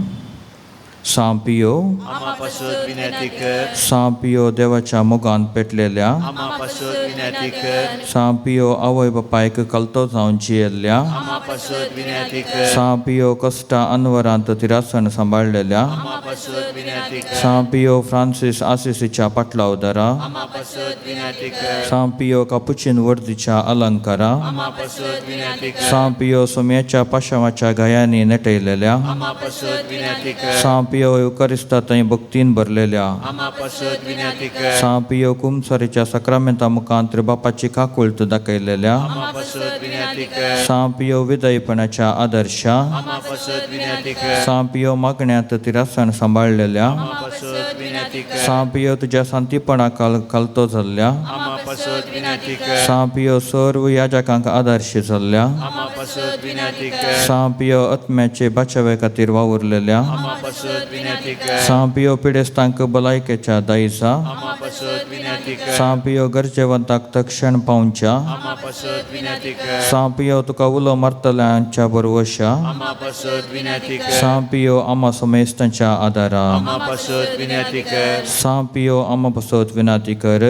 सां पियो, आम्हा पासून विनंती कर. सां पियो देवाच्या मोगान पेटलेल्या, आम्हा पासून विनंती कर. सां पियो आवय बापायक कलतो जावन जियेल्ल्या, आम्हा पासून विनंती कर. सां पियो कश्टा अनवरांत तिरासण सांबाळलेल्या, आम्हा पासून विनंती कर. सां पियो फ्रांसीस आसिसीच्या पाटलावदारा, आम्हा पासून विनंती कर. सां पियो कापुचीन वर्दीच्या अलंकारा, आम्हा पासून विनंती कर. सां पियो सोम्याच्या पाशावाच्या गायांनी नटयलेल्या, आम्हा पासून विनंती कर. सां पियो युकरिस्ता थंय भक्तीन भरलेल्या, आम्हा पासून विनंती कर. सां पियो कुमसारीच्या सक्रामेंता मुखांत बापाची काकुळट दाखयलेल्या, आम्हा पासून विनंती कर. सां पियो विदयपणाच्या आदर्शा, आम्हा पासून विनंती कर. सां पियो मागण्यांत तिरासण सांबाळलेल्या, आम्हा पासून विनंती कर. सां पियो तुज्या शांतीपणा कालतो जाल्ल्या, आम्हा पासून विनंती कर. सां पियो सर्व याजकांक आदर्श जाल्ल्या, आम्हा पासून विनंती कर. सां पियो आत्म्याचे बाचावे खातीर वावुरलेल्या, आम्हा पासून विनंती कर. सां पियो पिडेस्तांक भलायकेच्या दायजा, आम्हा पासून विनंती कर. सां पियो गरजेवंताक तक्षण पावच्या, आम्हा पासून विनंती कर. सां पियो तुका उलो मारतल्यांच्या बरवशा, आम्हा पासून विनंती कर. सां पियो आमा समेस्तांच्या आदारा, आम्हा पासून विनंती कर. सां पियो आमा पासत विनंती कर.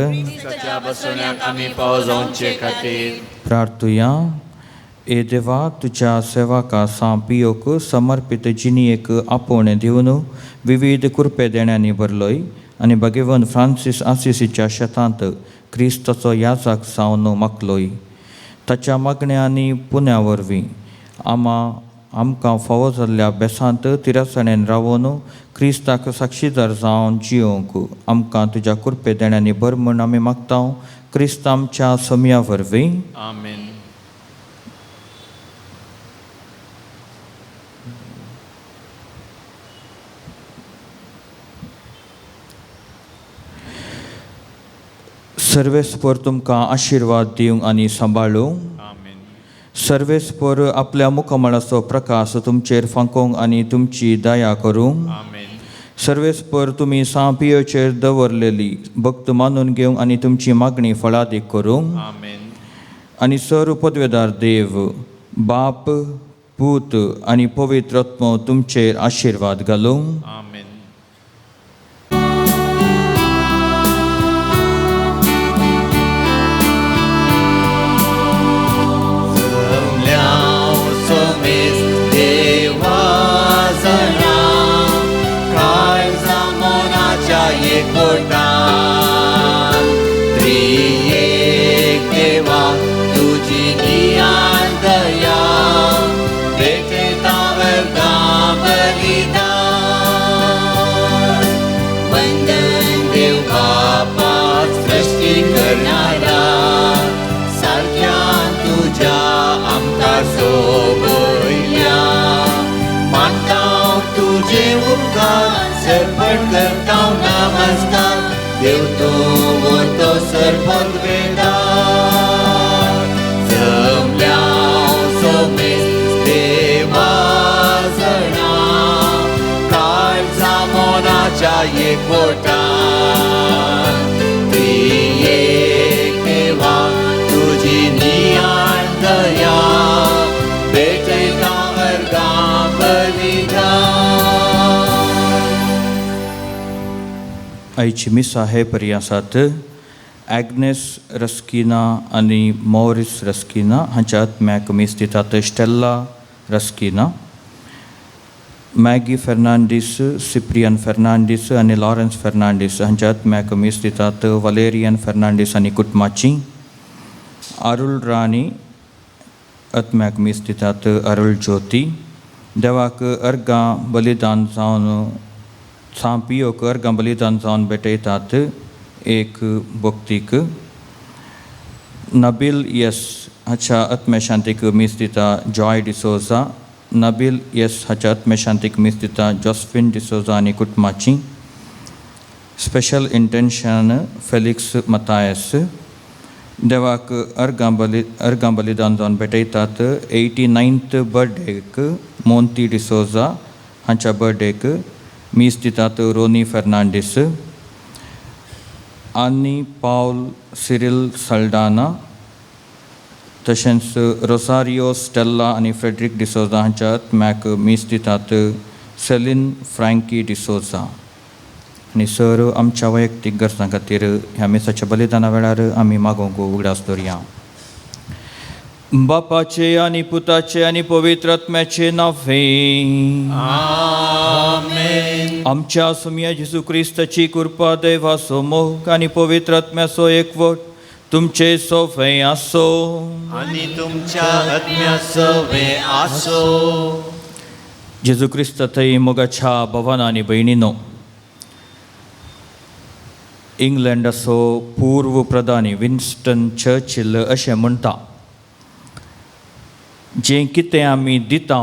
ताच्या बसवण्याक आमी पाव जावचे खातीर प्रार्थुया. ए देवा, तुज्या सेवका सां पियोक समर्पीत जिणयेक आपोवणें दिवन विविध कृपे देण्यांनी भरलोय आनी भगवंत फ्रांसीस आसिसीच्या शेतांत क्रिस्ताचो याजक जावन मागलोय. ताच्या मागण्या आनी पुण्या वरवीं आमा आमकां फावो जाल्ल्या बेसांत तिरसणेन रावून क्रिस्ताक साक्षीदार जावन जियोवंक आमकां तुज्या कृपे देण्यांनी भर म्हूण आमी मागता, क्रिस्त आमच्या सोमया वरवीं. आमेन. सर्वेस्पर तुमकां आशिर्वाद दिवंक आनी सांबाळूं. आमेन. सर्वेस्पर आपल्या मुखामळाचो प्रकाश तुमचेर फांकोंक आनी तुमची दया करूं. आमेन. सर्वेस्पर तुमी सांपियोचेर दवरलेली भक्त मानून घेवंक आनी तुमची मागणी फळादीक करूं. आमेन. आनी सर पदवेदार देव बाप पूत आनी पवित्र आत्मो तुमचेर आशिर्वाद घालूं. आमेन. जमल्याव सोमेस देवा जणा काळजा मनाच्या एकवटान त्रियेक देवा तुजी गियान दया भेटयता वर्गां बलिदान. वंदन देव बापा सृष्टी करणारा सारक्या तुज्या आमकां सोबयल्या. मानता तुजे उपकार सरपण करता नमस्कार देव तूं व्हरतो सरपंच वेदार. जमल्या सोमेस देवा जणा काळजा मनाच्या एकवटान त्रियेक देवा तुजी नियाळ दया भेटयता वर्गां बलिदान. आयची मिसा हे परी आसात एग्नेस रस्किना आनी मॉरिस रस्किना हांच्या आत्म्याक मीस दितात स्टेल्ला रस्किना, मॅगी फेर्नांडीस, सिप्रियन फेर्नांडीस आनी लॉरन्स फेर्नांडीस हांच्या आत्म्याक मीस दितात वलेरियन फेर्नांडीस आनी कुटुंबाची, अरुल राणी आत्म्याक मीस दितात अरुल ज्योती. देवाक अर्गां बलिदान जावन सांपियोक अर्गां बलिदान जावन भेटयतात एक भक्तीक. नबील यस हाच्या आत्मशांतीक मीस दिता जॉय डिसोजा. नबील यस हाच्या आत्मशांतीक मीस दिता जॉस्फिन डिसोजा आनी कुटुंबाची. Special intention Felix Mathias. देवाक अर्गां बलिदान जावन भेटयतात 89th बर्थडेक मोंती डिसोजा हांच्या बर्थडेक मीस दितात रोनी फेर्नांडीस. आनी पावल सिरील सल्डाना तशेंच रोसारियो स्टेल्ला आनी फ्रेड्रीक डिसोजा हांच्या आत्म्याक मीस दितात सेलीन फ्रँकी डिसोजा. आनी सर आमच्या वैयक्तीक गरजां खातीर ह्या मिसाच्या बलिदाना वेळार आमी मागोवंक उगडास दवरया. बापाचे आनी पुताचे आनी पवित्र आत्म्याचे नांवे आमेन. आमच्या सुमया जेजू क्रिस्ताची कृपा देवाचो मोग आनी पवित्र आत्म्याचो एकवट तुमचे सोफे आसो आनी तुमच्या आत्म्या सवे आसो. जेजू क्रिस्त थंय मोगाच्या भवान आनी भयणीनो, इंग्लंडाचो पूर्व प्रधानी विन्स्टन चर्चिल अशें म्हणटा, जें कितें आमी दिता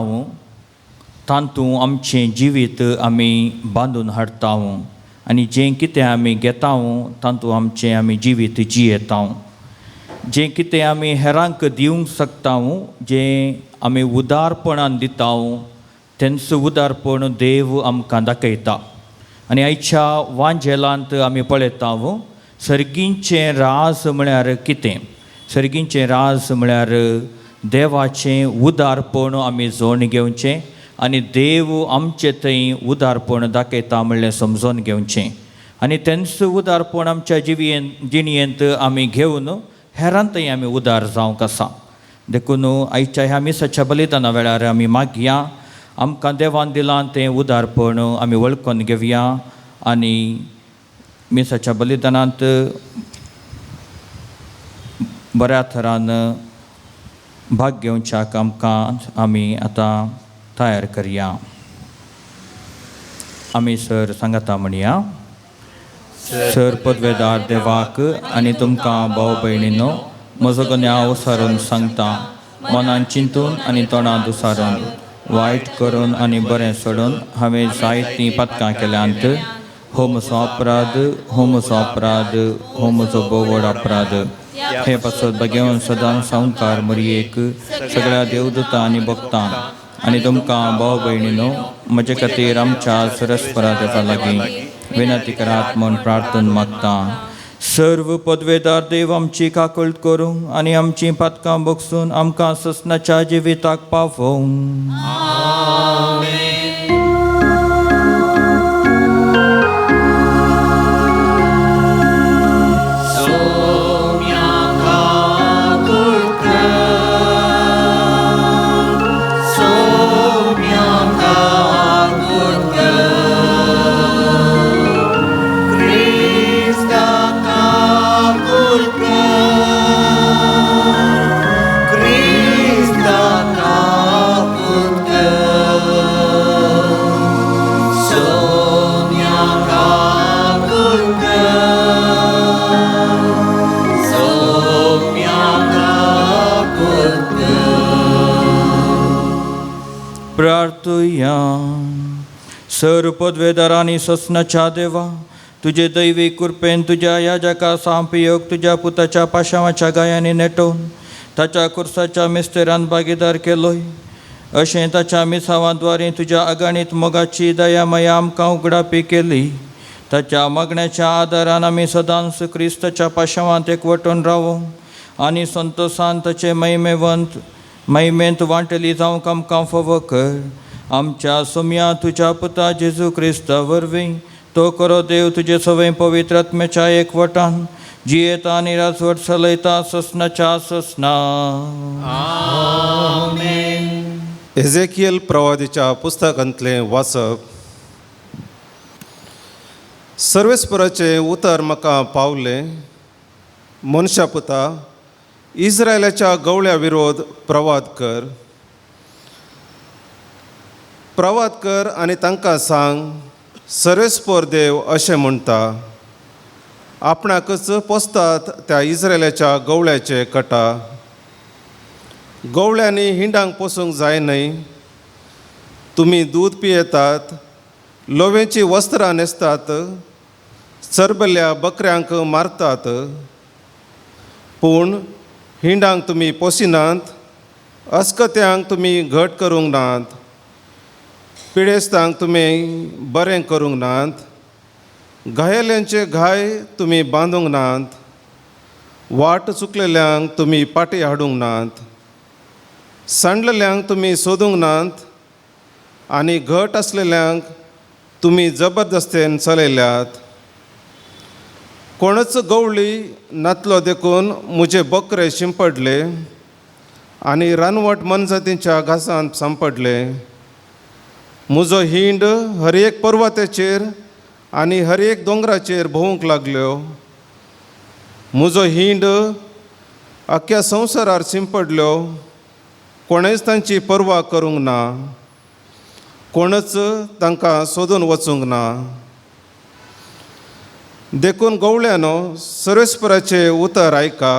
तातूंत आमचें जिवीत आमी बांदून हाडटा आनी जें कितें आमी घेता तातूंत आमचें आमी जिवीत जियेता. जें कितें आमी हेरांक दिवंक शकता, जें आमी उदारपणान दिता तेंच उदारपण देव आमकां दाखयता. आनी आयच्या वांजेलांत आमी पळयता सर्गींचें राज म्हळ्यार कितें. सर्गींचें राज म्हळ्यार देवाचें उदारपण आमी जोण घेवचें आनी देव आमचे थंय उदारपण दाखयता म्हणलें समजून घेवचें आनी तेंच उदारपण आमच्या जिणयेंत आमी घेवन हेरां थंय आमी उदार जावंक आसा. देखून आयच्या ह्या मिसाच्या बलिदाना वेळार आमी मागया आमकां देवान दिलां तें उदारपण आमी वळखून घेवया आनी मिसाच्या बलिदानांत बऱ्या थरान भाग घेवच्याक आमकां आमी आतां तयार करया. आमी सर सांगाता म्हणया. सर पदवेदार देवाक आनी तुमकां भाव भयणीनो म्हजो गुन्यांव सारून सांगता, मनान चिंतून आनी तोंडान दुसारून वायट करून आनी बरें सोडून हांवें जायतीं पातकां केल्यांत. हो म्हजो अपराध, हो म्हजो अपराध, हो म्हजो भोव व्हड अपराध. हे पासत बगेवन सदां सावकार मरियेक सगळ्या देवदूतां आनी भक्तांक आनी तुमकां भाव भयणीनो म्हजे खातीर आमच्या सरस्परा देवा लागीं विनंती करात म्हूण प्रार्थन मागता. सर्व पदवेदार देव आमची काकळत करूं आनी आमची पातकां बगसून आमकां ससनाच्या जिविताक पावोवं. प्रार्थुया. सर्व पदवेदार आनी ससनाच्या देवा, तुजे दैवी कृपेन तुज्या याजका सांपयोग तुज्या पुताच्या पाशावाच्या गायांनी नेटोवन ताच्या कुर्साच्या मिस्तेरान भागीदार केलोय, अशें ताच्या मिसावाद्वारे तुज्या अगणीत मोगाची दया माया आमकां उगडापी केली. ताच्या मागण्याच्या आदारान आमी सदांच क्रिस्ताच्या पाशावांत एकवटून रावूं आनी संतोसान ताचे महिमेवंत महिमेंत वांटली जावंक आमकां फावो कर. आमच्या सोम्या तुज्या पुता जेजू क्रिस्ता वरवीं तो करो देव तुजे सवय पवित्र आत्म्याच्या एकवटान जियेता आनी राजवट चलयता ससनाच्या ससना. एझेकियल प्रवादीच्या पुस्तकांतलें वाचप. सर्वेस्पराचें उतर म्हाका पावलें, मनशा पुता, इस्रायलाच्या गवळ्या विरोध प्रवाद कर, प्रवाद कर आनी तांकां सांग, सर्वेस्पर देव अशें म्हणटा, आपणाकच पोसतात त्या इस्रायलाच्या गवळ्याचे कटा. गवळ्यांनी हिंडांक पोसूंक जाय न्हय. तुमी दूद पियेतात, लोवेचीं वस्त्रां न्हेसतात, चरबल्या बकऱ्यांक मारतात, पूण हिंडांक तुमी पोसिनात, अस्कत्यांक तुमी घट करूंक नात, पिडेस्तांक तुमी बरें करूंक नात, घायल्यांचे घाय तुमी बांदूंक नात, वाट चुकलेल्यांक तुमी पाटी हाडूंक नात, सांडलेल्यांक तुमी सोदूंक नात आनी घट आसलेल्यांक तुमी जबरदस्तेन चलयल्यात. कोणच गवळी नातलो देखून म्हजे बकरे शिंपडले आनी रानवट मनजातींच्या घासांत सांपडले. म्हजो हिंड हर एक पर्वताचेर आनी हर एक दोंगराचेर भोंवूंक लागल्यो. म्हजो हिंड अख्ख्या संवसारार शिंपडल्यो, कोणेच तांची पर्वा करूंक ना, कोणच तांकां सोदून वचूंक ना. देखून गवळ्यानो, सर्वेस्पराचें उतर आयका.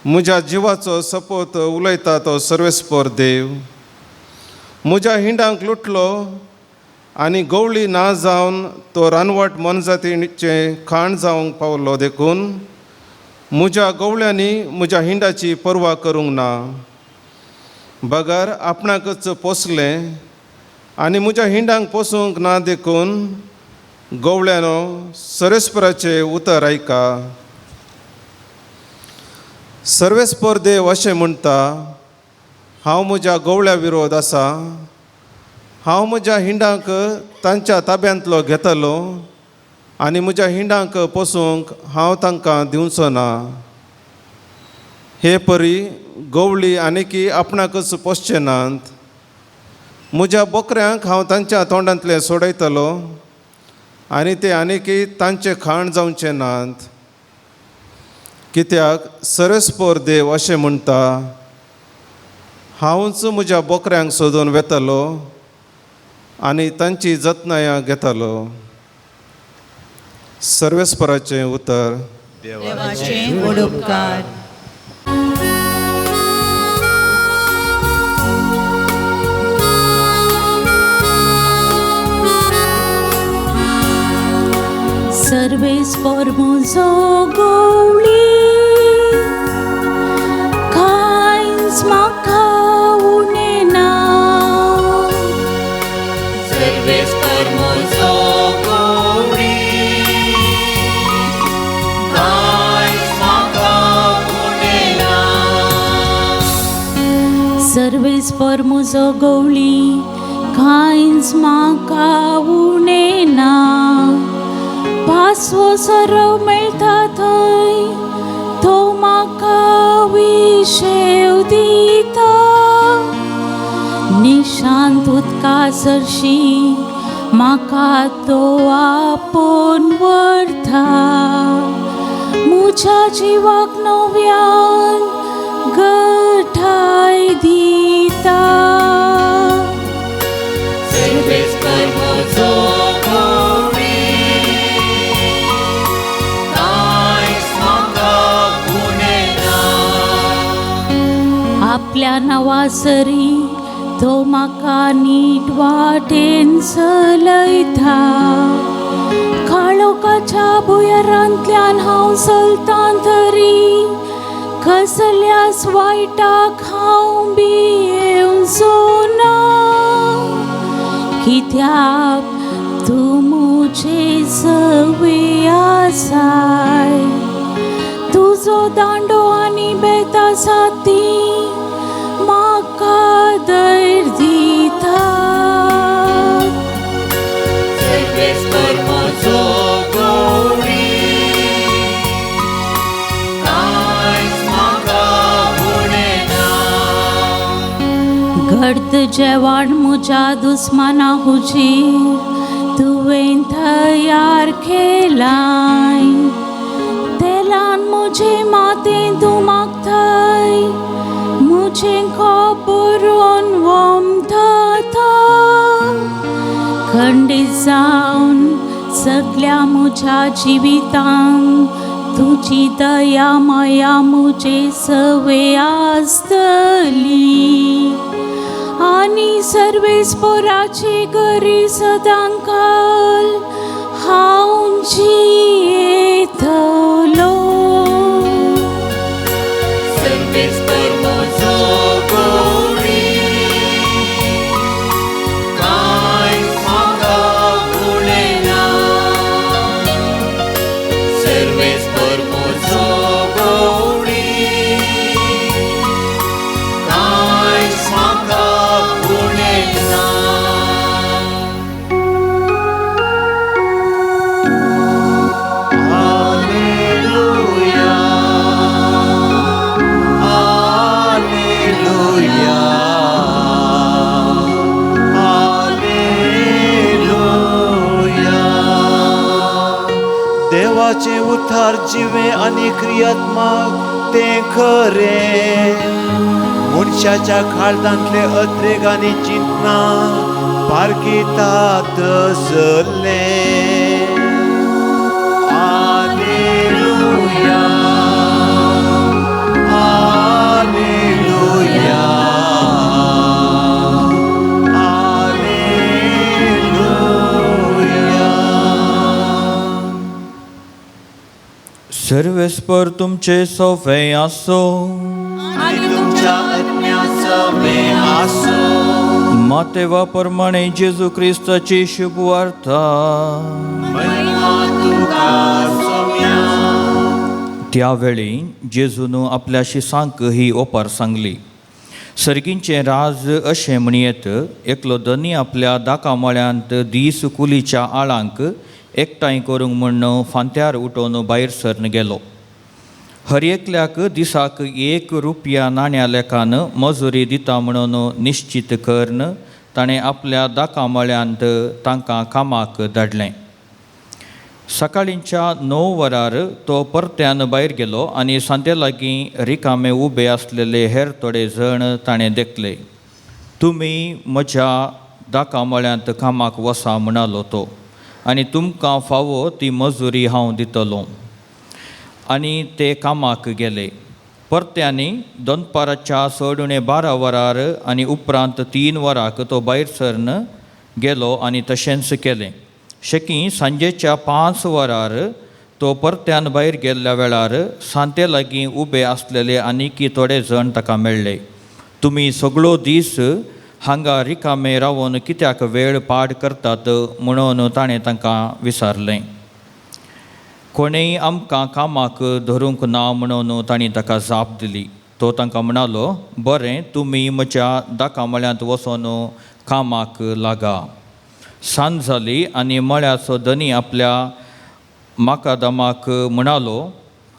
म्हज्या जिवाचो सपोत उलयता तो सर्वेस्पर देव. म्हज्या हिंडांक लुटलो आनी गवळी ना जावन तो रानवट मनजातीचें खाण जावंक पावलो, देखून म्हज्या गवळ्यांनी म्हज्या हिंडाची पर्वा करूंक ना, बगर आपणाकच पोसलें आनी म्हज्या हिंडांक पोसूंक ना. देखून गवळ्यानो, सर्वेस्पराचें उतर आयका. सर्वेस्पर देव अशें म्हणटा, हांव म्हज्या गवळ्या विरोध आसा. हांव म्हज्या हिंडांक तांच्या ताब्यांतलो घेतलो आनी म्हज्या हिंडांक पोसूंक हांव तांकां दिवचो ना. हे परी गवळी आनीकी आपणाकच पोसचे नात. म्हज्या बोकऱ्यांक हांव तांच्या तोंडांतलें सोडयतलो आनी ते आनीकी तांचें खाण जावचें नात. कित्याक सर्वेस्पर देव अशें म्हणटा, हांवच म्हज्या बोकऱ्यांक सोदून वेतलो आनी तांची जतनाय घेतलो. सर्वेस्पराचें उतर. देवाचे व्हड उपकार. सर्वेस्पर म्हजो गवळी, सर्वेस्पर म्हजो गवळी कांयच म्हाका उणें ना. पासवो सरव मेळटा थंय तो म्हाका विशेव दिता. निशांत उदका सरशी म्हाका तो आपोवन व्हरता. म्हज्या जिवाक नव्यान गठाय दिता. सर्वेस्पर म्हजो गवळी कांयच म्हाका उणें ना. आपल्या नांवासरी तो म्हाका नीट वाटेन चलयता. काळोखाच्या भुंयारांतल्यान हांव चलतां तरी कसल्याच वायटाक हांव भियेवचो ना. कित्याक तूं म्हजे सवे आसाय. तुजो दांडो आनी बेत आसा ती म्हाका धैर्य दिता. सर्वेस्पर म्हजो गवळी कांयच म्हाका उणें ना. घडत जेवण म्हज्या दुस्माना हुजीर तुवें तयार केलाय. तेलान म्हजें माथें तूं मागताय म्हजें कोप बरोवन वमता. खंडीत जावन सगल्या म्हज्या जिवितांत तुजी दया माया म्हजे सवे आसतली. आनी सर्वेस्पराचे घरी सदांकाल हांव जियेतलो. सर्वेस्पर म्हजो गवळी कांयच म्हाका उणें ना. सर्वेस्पर म्हजो गवळी कांयच म्हाका उणें ना. Alleluia, Alleluia, Alleluia. देवाचे उठार जिवे आनी क्रियात्मक तें खरें. मनशाच्या काळजांतले अत्रेग आनी चिंतनां पारखितात तसलें. Alleluia, Alleluia, Alleluia. सर्वेस्पर तुमचे सोफे आसो. आनी तुमच्या आत्म्या आसो. मातेवा प्रमाणे जेजू क्रिस्ताची शुभ वार्ता. महिमा तुका सोम्या. त्यावेळी जेजून आपल्या शिसांक ही ओपार सांगली. सर्गींचें राज अशें म्हणयेत, एकलो धनी आपल्या दाका मळ्यांत दीस कुलीच्या आळांक एकठांय करूंक म्हूण फांत्यार उठोवन भायर सरन गेलो. हर एकल्याक दिसाक एक रुपया नाण्या लेखान मजुरी दिता म्हणून निश्चित करून ताणें आपल्या दाका मळ्यांत तांकां कामाक धाडलें. सकाळींच्या 9 वरार तो परत्यान भायर गेलो आनी सांते लागीं रिकामे उबे आसलेले हेर थोडे जण ताणें देखले. तुमी म्हज्या दाका मळ्यांत कामाक वसा म्हणालो तो, आनी तुमकां फावो ती मजुरी हांव दितलो. आनी ते कामाक गेले. परत्यांनी दनपाराच्या 12:45 वरार आनी उपरांत 3 वराक तो भायर सरन गेलो आनी तशेंच केलें. शेकी सांजेच्या 5 वरार तो परत्यान भायर गेल्ल्या वेळार सांते लागीं उबे आसलेले आनीकी थोडे जण ताका मेळ्ळे. तुमी सगळो दीस हांगा रिकामे रावन कित्याक वेळ पाड करतात म्हणून ताणें तांकां विचारलें. कोणेय आमकां कामाक धरूंक ना म्हणून तांणी ताका जाप दिली. तो तांकां म्हणालो, बरें, तुमी म्हज्या दाका मळ्यांत वचोन कामाक लागा. सांज जाली आनी मळ्याचो धनी आपल्या माकादमाक म्हणालो,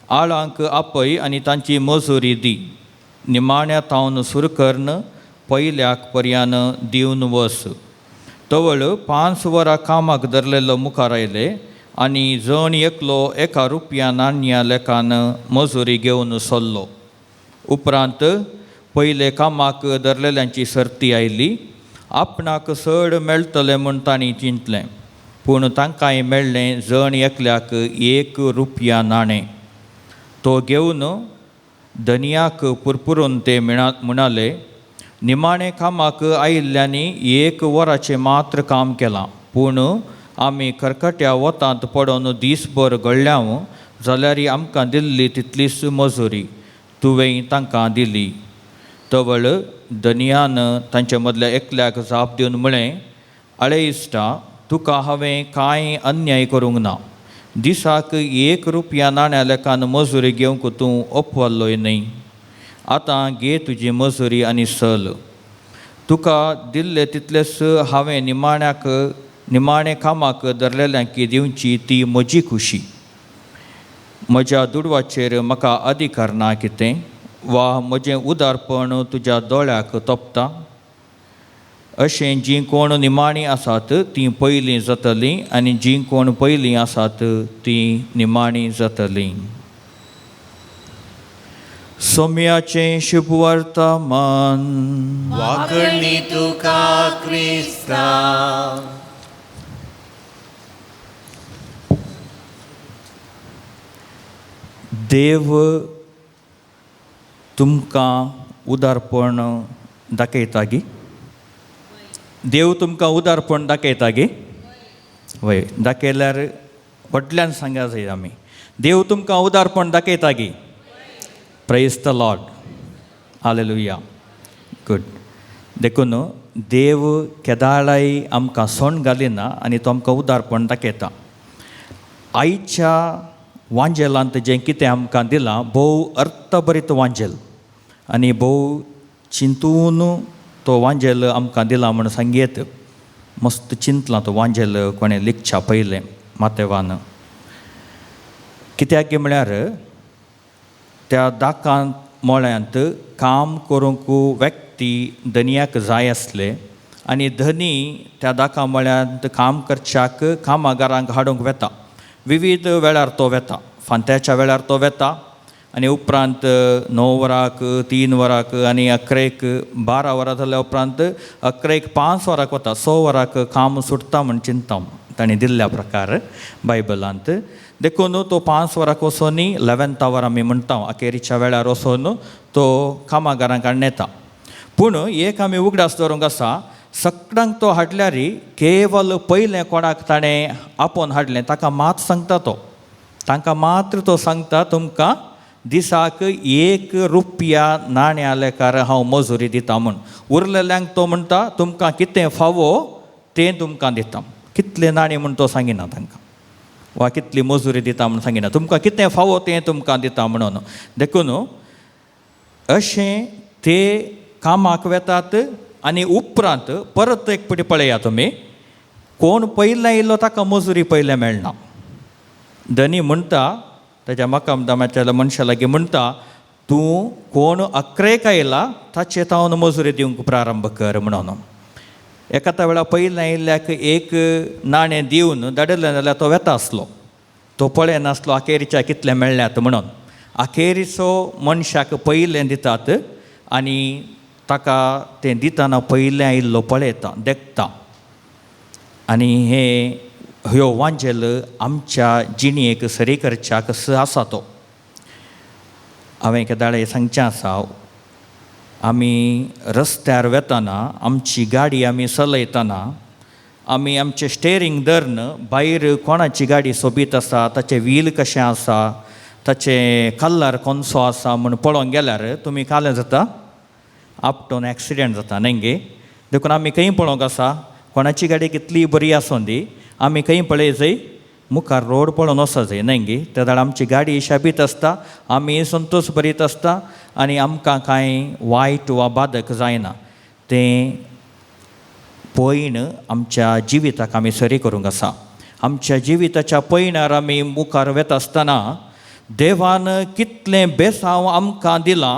आळांक आपय आनी तांची मजुरी दी, निमाण्या तावन सुरू करून पयल्याक पर्यान दिवन वस. तवळ 5 वरां कामाक धरलेलो मुखार आयले आनी जण एकलो 1 रुपया नाण्या लेखान मजुरी घेवन सरलो. उपरांत पयले कामाक धरलेल्यांची सर्ती आयली. आपणाक चड मेळटलें म्हूण तांणी चिंतलें, पूण तांकांय मेळ्ळें जण एकल्याक 1 रुपया नाणें. तो घेवन धनयाक पुरपुरून ते म्हणाले, निमाणें कामाक आयिल्ल्यांनी 1 वराचें मात्र काम केलां, पूण आमी खरखट्या वतांत पडोन दीसभर गळ्ळ्यांव, जाल्यार आमकां दिल्ली तितलीच मजुरी तुवें तांकां दिली. तवळ धनयान तांचे मदल्या एकल्याक जाप दिवन म्हळें, आळे इश्टा, तुका हांवें कांय अन्याय करूंक ना. दिसाक 1 रुपया नाण्या लेखान मजुरी घेवंक तूं अपवाल्लोय न्हय. आतां घे तुजी मजुरी आनी सल. तुका दिल्ले तितलेच हांवें निमाणे कामाक धरलेल्यांक दिवची ती म्हजी खुशी. म्हज्या दुडवाचेर म्हाका अधिकार ना कितें, वा म्हजें उदारपण तुज्या दोळ्याक तोपता? अशें जीं कोण निमाणी आसात तीं पयलीं जातलीं आनी जीं कोण पयलीं आसात तीं निमाणी जातलीं. सोम्याचें शुभवर्तमान. वाकणी तुका क्रिस्ता. देव तुमकां उदारपण दाखयता गी? देव तुमकां उदारपण दाखयता गी? वय, दाखयल्यार व्हडल्यान सांगा जाय आमी. देव तुमकां उदारपण दाखयता गी? Praise the Lord, hallelujah, good. देखून देव केदाळाय आमकां सोण घालिना आनी तो आमकां उदारपण दाखयता. आयच्या वांजेलांत जें कितें आमकां दिलां भोव अर्थभरीत वांजेल आनी भोव चिंतून तो वांजेल आमकां दिला म्हूण सांगयेत. मस्त चिंतलां तो वांजेल कोणें लिखच्या पयलें मातेवान. कित्याक म्हळ्यार त्या दाकांत मळ्यांत काम करूंक व्यक्ती धनयाक जाय आसले आनी धनी त्या दाका मळ्यांत काम करच्याक कामागारांक हाडूंक वेता. विविध वेळार तो वेता, फांत्याच्या वेळार तो वेता आनी उपरांत 9 वरांक 3 वरांक आनी 11 12 वरां जाल्या उपरांत 11 5 वरांक वता. 6 वरांक काम सुटता म्हूण चिंता ताणें दिल्ल्या प्रकार बायबलांत. देखून तो 5 वरांक वचोनी 11th our आमी म्हणटा अखेरीच्या वेळार वचोन तो कामागारांक हाडून येता. पूण एक आमी उगडास दवरूंक आसा, सगळ्यांक तो हाडल्यार केवल पयलें कोणाक ताणें आपोवन हाडलें ताका मात सांगता तो, तांकां मात्र तो सांगता तुमकां दिसाक 1 रुपया नाण्या लेखार हांव मजुरी दिता म्हूण. उरलेल्यांक तो म्हणटा तुमकां कितें फावो तें तुमकां दिता. कितलें नाणें म्हूण तो सांगिना तांकां, वा कितली मजुरी दिता म्हूण सांगिना, तुमकां कितें फावो तें तुमकां दिता म्हणून. देखून अशें ते कामाक वेतात आनी उपरांत परत एक फावटी पळया तुमी, कोण पयलें आयिल्लो ताका मजुरी पयलें मेळना. धनी म्हणटा ताच्या मकामदामाच्या मनशा लागीं म्हणटा, तूं कोण 11 आयला ताचे तावन मजुरी दिवंक प्रारंभ कर म्हणून. एकादा वेळार पयलें आयिल्ल्याक 1 नाणें दिवन धाडिल्लें जाल्यार तो वेता आसलो, तो पळयनासलो अखेरीच्या कितलें मेळ्ळ्यात म्हणून. अखेरीचो मनशाक पयलें दितात आनी ताका तें दितना पयलें आयिल्लो पळयता, देखता. आनी हे ह्यो वांजेल आमच्या जिणेक सरी करच्याक आसा तो. हांवें केदाळे सांगचें आसा, आमी रस्त्यार वेतना आमची गाडी आमी चलयतना आमी आमचें स्टेरींग धरून भायर कोणाची गाडी सोबीत आसा, ताचें व्हील कशें आसा, ताचें कलर कोनसो आसा म्हूण पळोवंक गेल्यार तुमी कालें जाता, आपटोन एक्सिडेंट जाता न्ही गे. देखून आमी खंय पळोवंक आसा, कोणाची गाडी कितली बरी आसूं दी, आमी खंय पळय जाय, मुखार रोड पळोवन वचो जाय न्हय गे. त्या वेळार आमची गाडी शाबीत आसता, आमी संतोश भरीत आसता आनी आमकां कांय वायट वा बादक जायना. तें पयण आमच्या जिविताक आमी सरी करूंक आसा. आमच्या जिविताच्या पयणार आमी मुखार वता आसतना देवान कितलें बेसांव आमकां दिलां.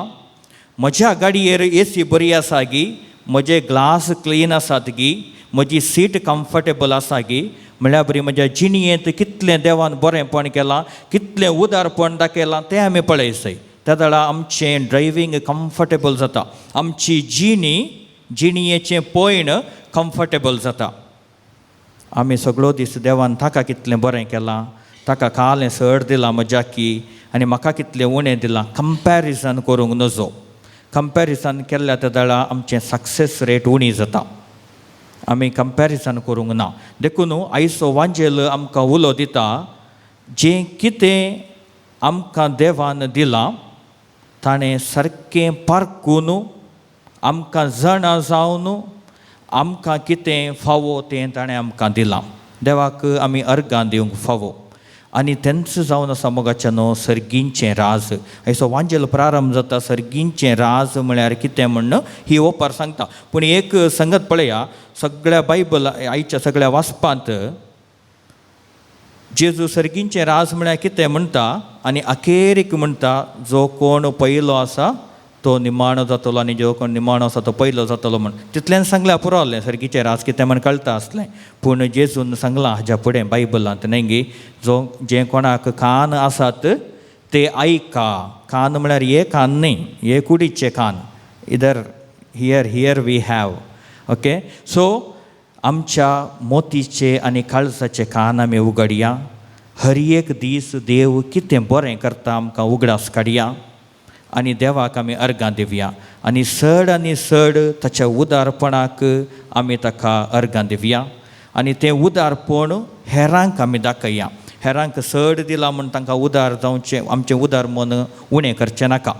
म्हज्या गाडयेर एसी बरी आसा गी, म्हजे ग्लास क्लीन आसात गी, म्हजी सीट कम्फर्टेबल आसा गी, म्हळ्यार बरी म्हज्या जिणयेंत कितलें देवान बरेंपण केलां, कितलें उदारपण दाखयलां तें आमी पळयसय. त्या वेळार आमचें ड्रायवींग कम्फर्टेबल जाता, आमची जिणी जिणयेचें पयण कम्फर्टेबल जाता. आमी सगळो दीस देवान ताका कितलें बरें केलां, ताका कालें सड दिलां म्हज्या की आनी म्हाका कितलें उणें दिलां, कंपॅरिजन करूंक नजो. कंपॅरिजन केल्ल्या त्या वेळार आमचें सक्सेस रेट उणी जाता. आमी कंपॅरिजन करूंक ना. देखून आयचो वांजेल आमकां उलो दिता, जें कितें आमकां देवान दिलां ताणें सारकें पारकून आमकां जाणा जावन आमकां कितें फावो तें ताणें आमकां दिलां. देवाक आमी अर्गां दिवंक फावो. आनी तेंच जावन आसा मोगाचें न्हू सर्गींचें राज. आयचो वांजेल प्रारंभ जाता सर्गींचें राज म्हळ्यार कितें म्हण्ण ही ओपार सांगता. पूण एक संगत पळया, सगळ्या बायबल आयच्या सगळ्या वाचपांत जेजू सर्गींचें राज म्हळ्यार कितें म्हणटा आनी अखेरीक म्हणटा जो कोण पयलो आसा तो निमाणो जातलो आनी जो कोण निमाणो आसा तो पयलो जातलो म्हण. तितल्यान सांगल्यार पुरो जालें, सर्गीचें राज कितें म्हण कळटा आसलें. पूण जेजून सांगलां हाज्या फुडें बायबलांत न्हय गी, जो जे कोणाक कान आसात ते आयका. कान म्हळ्यार हे कान न्हय, हे कुडीचे कान, इधर here here we have okay. So आमच्या मोतीचे आनी काळजाचे कान आमी उगडया. हर एक दीस देव कितें बरें करता आमकां उगडास काडया आनी देवाक आमी अर्गां दिवया आनी चड आनी चड ताच्या उदारपणाक आमी ताका अर्गां दिवया आनी तें उदारपण हेरांक आमी दाखया. हेरांक चड दिलां म्हूण तांकां उदार जावचें, आमचें उदार मन उणें करचें नाका.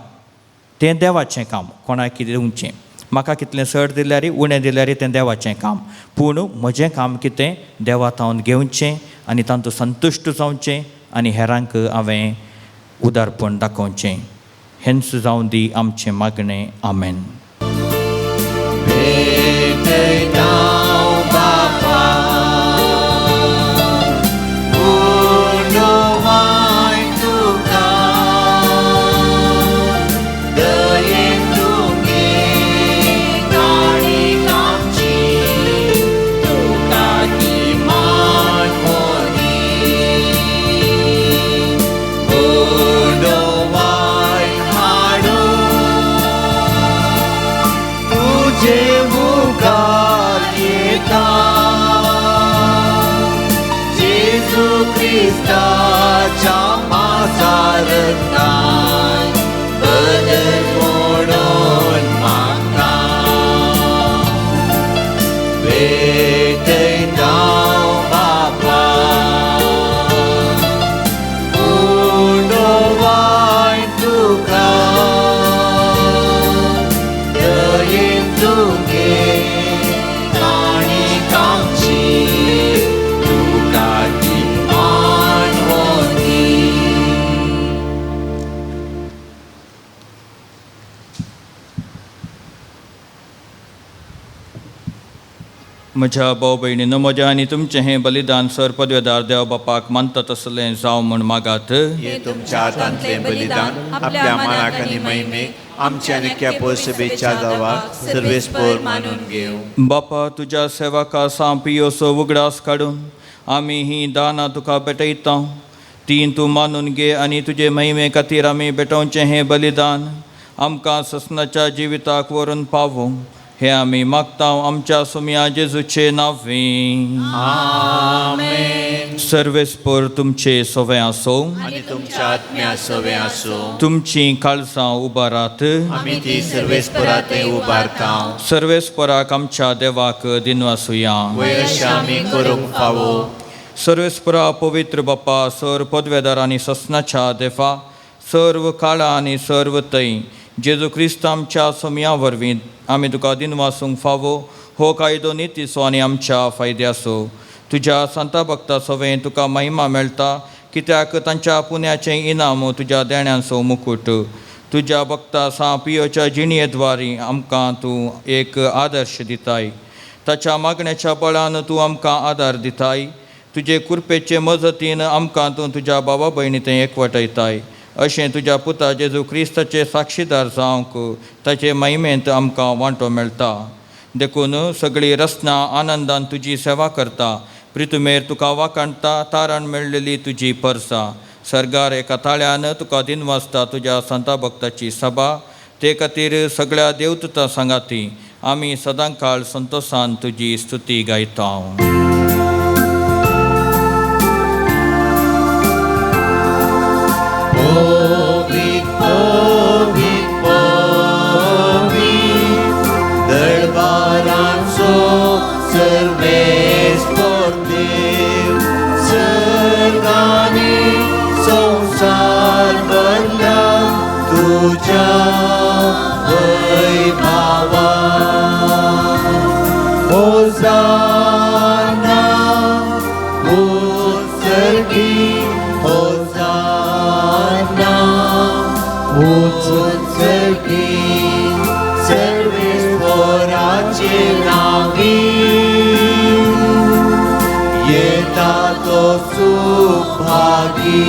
तें देवाचें काम, कोणाक कितें दिवचें, म्हाका कितलें चड दिल्यार उणें दिल्यार तें देवाचें काम. पूण म्हजें काम कितें, देवा थावन घेवचें आनी तातूंत संतुश्ट जावचें आनी हेरांक हांवें उदारपण दाखोवचें. हेंच जावं दी आमचें मागणें. आमेन. म्हज्या भाव भयणीनो, म्हज्या आनी तुमचें हें बलिदान सर पदवेदार देव बापाक मानता तसलें जावं म्हूण मागात. हे तुमच्या हातांतलें बलिदान आपल्या मानाक आनी महिमेक आमच्या आनी पसबेच्या दावाक सर्वेस्पर मानून घेवं. बापा, तुज्या सेवका सांपियोसो उगडास काडून आमी ही दानां तुका भेटयता, तीं तूं मानून घे आनी तुजे महिमे खातीर आमी भेटोवचें हें बलिदान आमकां ससनाच्या जिविताक व्हरून पावूं हे आमी मागता आमच्या सुमया जेजूचे नांवे. आमेन. सर्वेस्पर तुमचे सवे आसो आनी तुमच्या आत्म्या सवे आसूं. तुमची काळजां उबारात. आमी ती सर्वेस्परात उबारता. सर्वेस्पराक आमच्या देवाक दिनवासुया. वय अशें आमी करूंक फावो. सर्वेस्परा पवित्र बापा, सर पदवेदार आनी ससनाच्या देवा, सर्व काळा आनी सर्व थंय जेजू क्रिस्त आमच्या सोमया वरवीं आमी तुका दिनवासूंक फावो हो कायदो नितीचो आनी आमच्या फायद्याचो. तुज्या संता भक्ता सवें तुका महिमा मेळटा कित्याक तांच्या पुण्याचें इनाम तुज्या देण्यांचो मुकूट. तुज्या भक्ता सां पियोच्या जिणये द्वारी आमकां तूं एक आदर्श दिताय. ताच्या मागण्याच्या बळान तूं आमकां आदार दिताय. तुजे कुरपेचे मजतीन आमकां तूं तुज्या बाबा भयणी तें एकवटयताय. अशें तुज्या पुता जेजू क्रिस्ताचे साक्षीदार जावंक ताचे महिमेंत आमकां वांटो मेळटा. देखून सगळी रचना आनंदान तुजी सेवा करता. प्रितुमेर तुका वाखाणटा तारण मेळ्ळेली तुजी परसा. सर्गार एका ताळ्यान तुका दिनवासता तुज्या संता भक्ताची सभा. ते खातीर सगळ्या देवदूतां सांगाती आमी सदां काळ संतोसान तुजी स्तुती गायता. पवीत पवीत पवीत दरबारांचो सर्वेस्पर देव सर्गांनी संवसार भरला तुज्या वैभावान. होजाना उत्सर्गी होजाना उत्सर्गी सर्वेस्पराचे नावी येता तो सुभागी.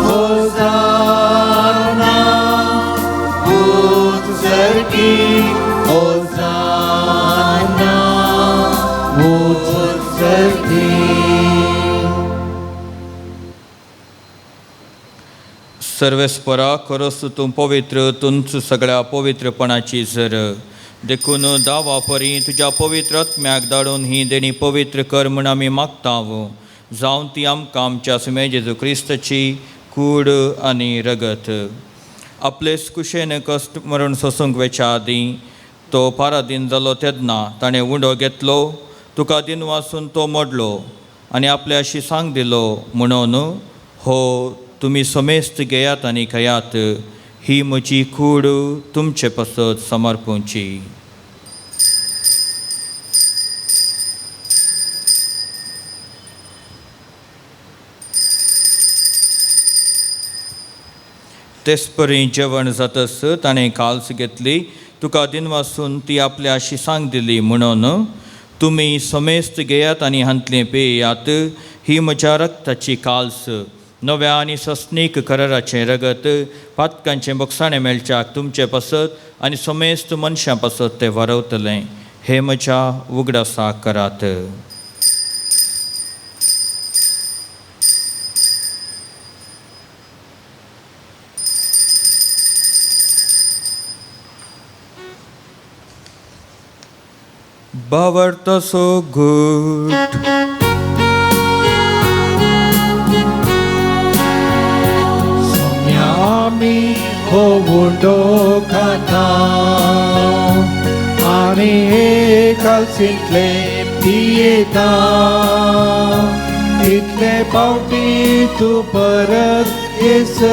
होजाना उत्सर्गी होजाना उत्सर्गी. सर्वेस्परा खरोच तूं पवित्र तुंच सगळ्या पवित्रपणाची जर. देखून दावा परी तुज्या पवित्र आत्म्याक धाडून ही देणी पवित्र कर म्हूण आमी मागता. जावन ती आमकां आमच्या सुमे जेजू क्रिस्ताची कूड आनी रगत. आपलेच कुशेन कश्ट मरण सोसूंक वेच्या आदीं तो पारादीन जालो तेन्ना ताणें उंडो घेतलो, तुका दिनवासून तो मोडलो आनी आपल्या शिसांक दिलो म्हणून हो तुमी समेस्त घेयात आनी खायात, ही म्हजी कूड तुमचे पासत समर्पूंची. तेच परी जेवण जातस ताणें काल्स घेतली, तुका दिनवासून ती आपल्या शिसांक दिली म्हणून तुमी समेस्त घेयात आनी हांतलें पेयात, ही म्हज्या रक्ताची काल्स नव्या आनी सस्नीक कराराचें रगत पातकांचें बोगसाणें मेळच्याक तुमचे पासत आनी समेस्त मनशां पासत तें वारवतलें. हे म्हज्या उगडासाक करात. बावरतसो घूट आमी हो उंडो खाता आनी कालसींतले पियेता तितले पावटी तूं परत येसर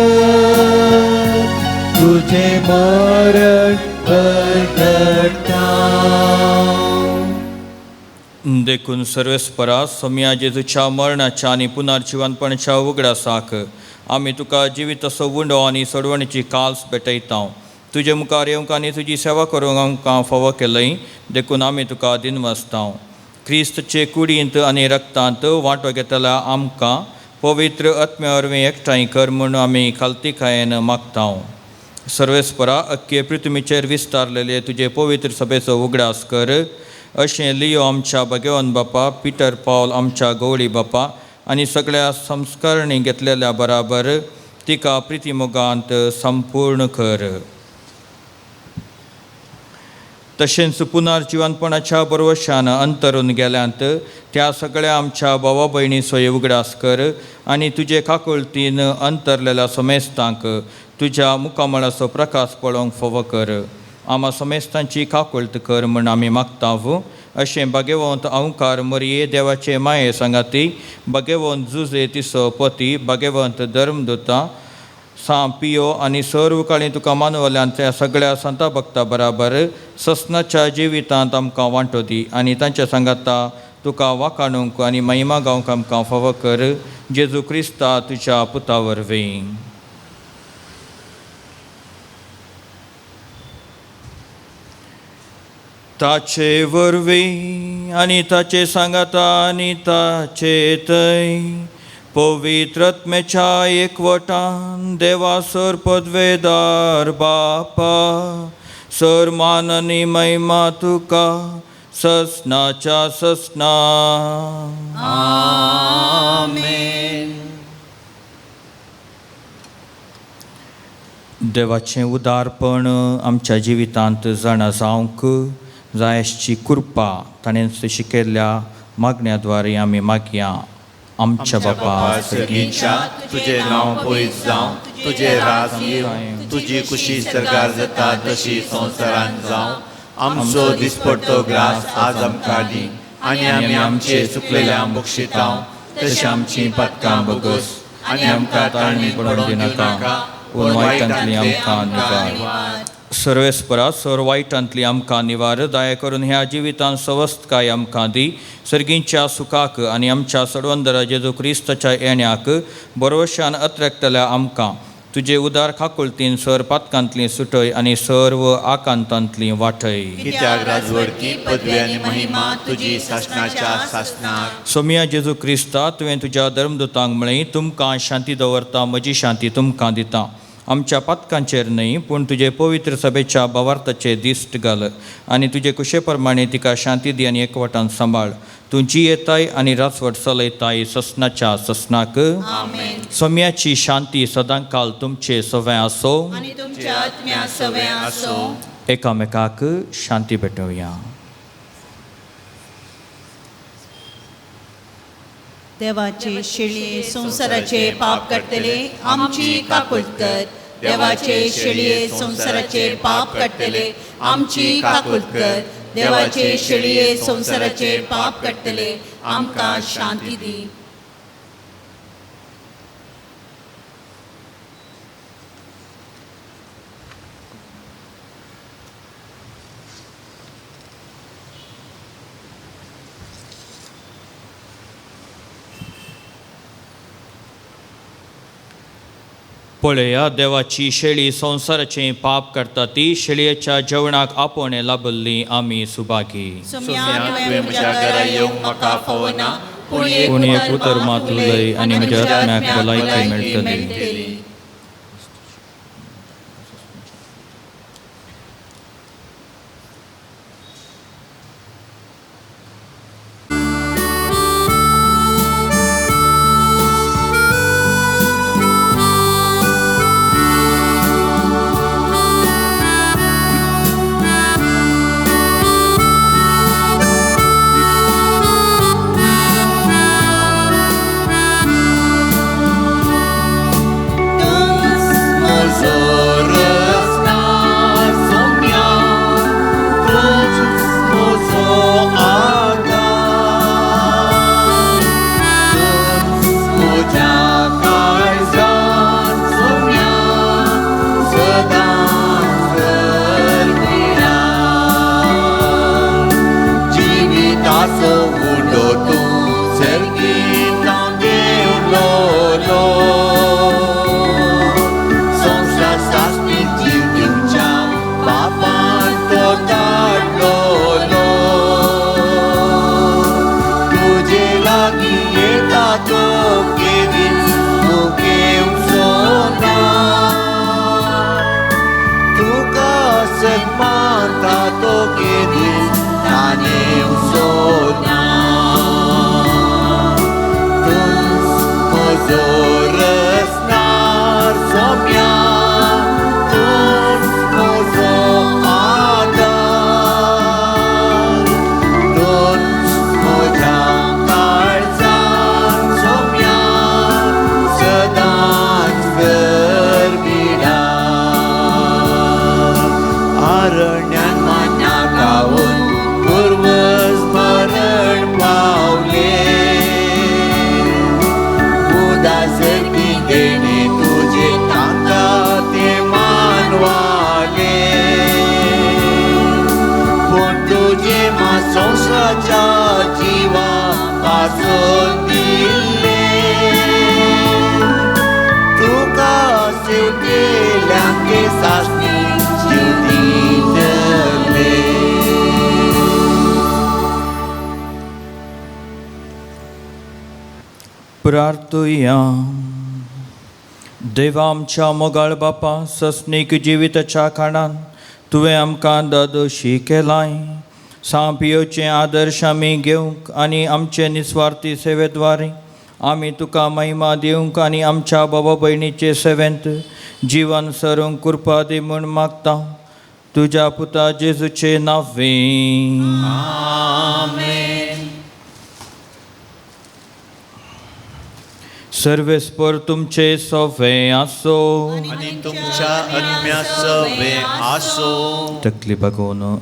तुजें मरण परगटा. देखून सर्वेस्परा सोम्या जेजूच्या मरणाच्या आनी पुनर्जिवनपणाच्या उगडासाक आमी तुका जिवीत असो उंडो आनी सोडवणीची काल्स भेटयता. तुजे मुखार येवंक आनी तुजी सेवा करूंक आमकां फावो केलय देखून आमी तुका दिनवासता. क्रिस्तचे कुडींत आनी रक्तांत वांटो घेतल्या आमकां पवित्र आत्म्या वरवीं एकठांय कर म्हूण आमी खालतीकायेन मागता. सर्वेस्परा अख्खे पृथ्वीचेर विस्तारलेले तुजे पवित्र सभेचो उगडास कर. अशें लियो आमच्या भगवान बापा, पिटर पावल आमच्या गवळी बापा आनी सगळ्या संस्करणी घेतलेल्या बराबर तिका प्रितीमोगांत संपूर्ण कर. तशेंच पुनर्जिवनपणाच्या बरवशान अंतरून गेल्यांत त्या सगळ्या आमच्या भावा भयणी सोय उगडास कर आनी तुजे काकुळतीन अंतरलेल्या समेस्तांक तुज्या मुखामळाचो प्रकाश पळोवंक फावो कर. आमा समेस्तांची काकुळत कर म्हूण आमी मागता. अशें भागेवंत अंकार मरये देवाचे माये सांगाती भागेवंत जुजे तिसो पती भागेवंत धर्मदुता सां पियो आनी सर्व काळी तुका मानवल्यान त्या सगळ्या संता भक्ता बराबर ससनाच्या जिवितांत आमकां वांटो दी आनी तांच्या सांगाता तुका वाखाणूंक आनी महिमा गावंक आमकां फावो कर जेजू क्रिस्ता तुज्या पुता वरवीं. ताचे वरवीं आनी ताचे सांगाता आनी ताचे थंय पवित्रत्मेच्या एकवटान देवा सर पदवेदार बापा सर मान आनी महिमा तुका ससनाच्या ससना. आमेन. देवाचें उदारपण आमच्या जिवितांत जाणा जावंक जाय आसची कृपा ताणें शिकयल्ल्या मागण्या द्वारे आमी मागया. आमच्या बापा सर्गीच्या तुजें नांव पयस जावं, तुजें राज येवं, तुजी कुशी सरकार जाता तशी संवसारांत जावं. आमचो दिसपडतो ग्रास आज आमकां दी आनी आमी आमचे चुकलेल्या बक्षितांव तशें आमची पदकां बगस आनी आमकां ताळणी पडोवंक दिनाका पूण वायटांतली आमकां निवार. सर्वेस्परा सर वायटांतली आमकां निवार दया करून ह्या जिवितांत सवस्तकाय आमकां दी. सर्गींच्या सुखाक आनी आमच्या सडवंदरा जेजू क्रिस्ताच्या येण्याक बरोवशान अत्रेकतल्या आमकां तुजे उदार खाकुलतीन सर पातकांतली सुटय आनी सर्व आकांतांतली वाटय. कित्याक राजवडकी पदवी आनी महिमा तुजी सासणाच्या सासणाक. सोमिया जेजू क्रिस्ता तुवें तुज्या धर्मदूतांक म्हळें तुमकां शांती दवरता म्हजी शांती तुमकां दिता. आमच्या पातकांचेर न्हय पूण तुजे पवित्र सभेच्या भावार्थाचे दिश्ट घाल आनी तुजे कुशे प्रमाणे तिका शांती दी आनी एकवटान सांबाळ. तूं जियेताय आनी राजवट चलयताय ससनाच्या ससनाक. सोम्याची शांती सदांकाल तुमचे सवें आसो आनी तुमच्या आत्म्या सवें आसो. एकामेकाक शांती भेटोवया. देवाचे शेळये संवसाराचे पाप काडटले आमची काकूळ कर. देवाचे शेळये संवसाराचे पाप काडटले आमची काकूळ कर. देवाचे शेळये संवसाराचे पाप काडटले आमकां शांती दी. पळया देवाची शेळी संवसाराचें पाप करता ती शेळयेच्या जेवणाक आपोवणें लाबिल्ली आमी सुभागी. सोम्या तुवें म्हज्या घरा येवंक म्हाका फावना पूण एक उतर मात उलय आनी म्हज्या आत्म्याक भलायकी मेळटली. अरण्यान मान्या गावन पूर्वज प्रेमा संवसाराच्या जिवा पासून दिल्लें तुका सेवकेल्यांक सासणी जीव दितले. प्रार्थुया. देवा आमच्या मोगाळ बापा, सस्नीक जिविताच्या खाणान तुवें आमकां दादोशी केलाय. सांपियोचे आदर्श आमी घेवंक आनी आमचे निस्वार्थी सेवेद्वारे आमी तुका महिमा दिवंक आनी आमच्या बाबा भयणीचे सेवेंत जिवन सरूंक कृपा दी म्हूण मागता. तुज्या पुता जेजूचे नांवे. आमेन. सर्वेस्पर तुमचे सवे आसो आनी तुमच्या आत्म्या सवे आसो. तकली बागोवन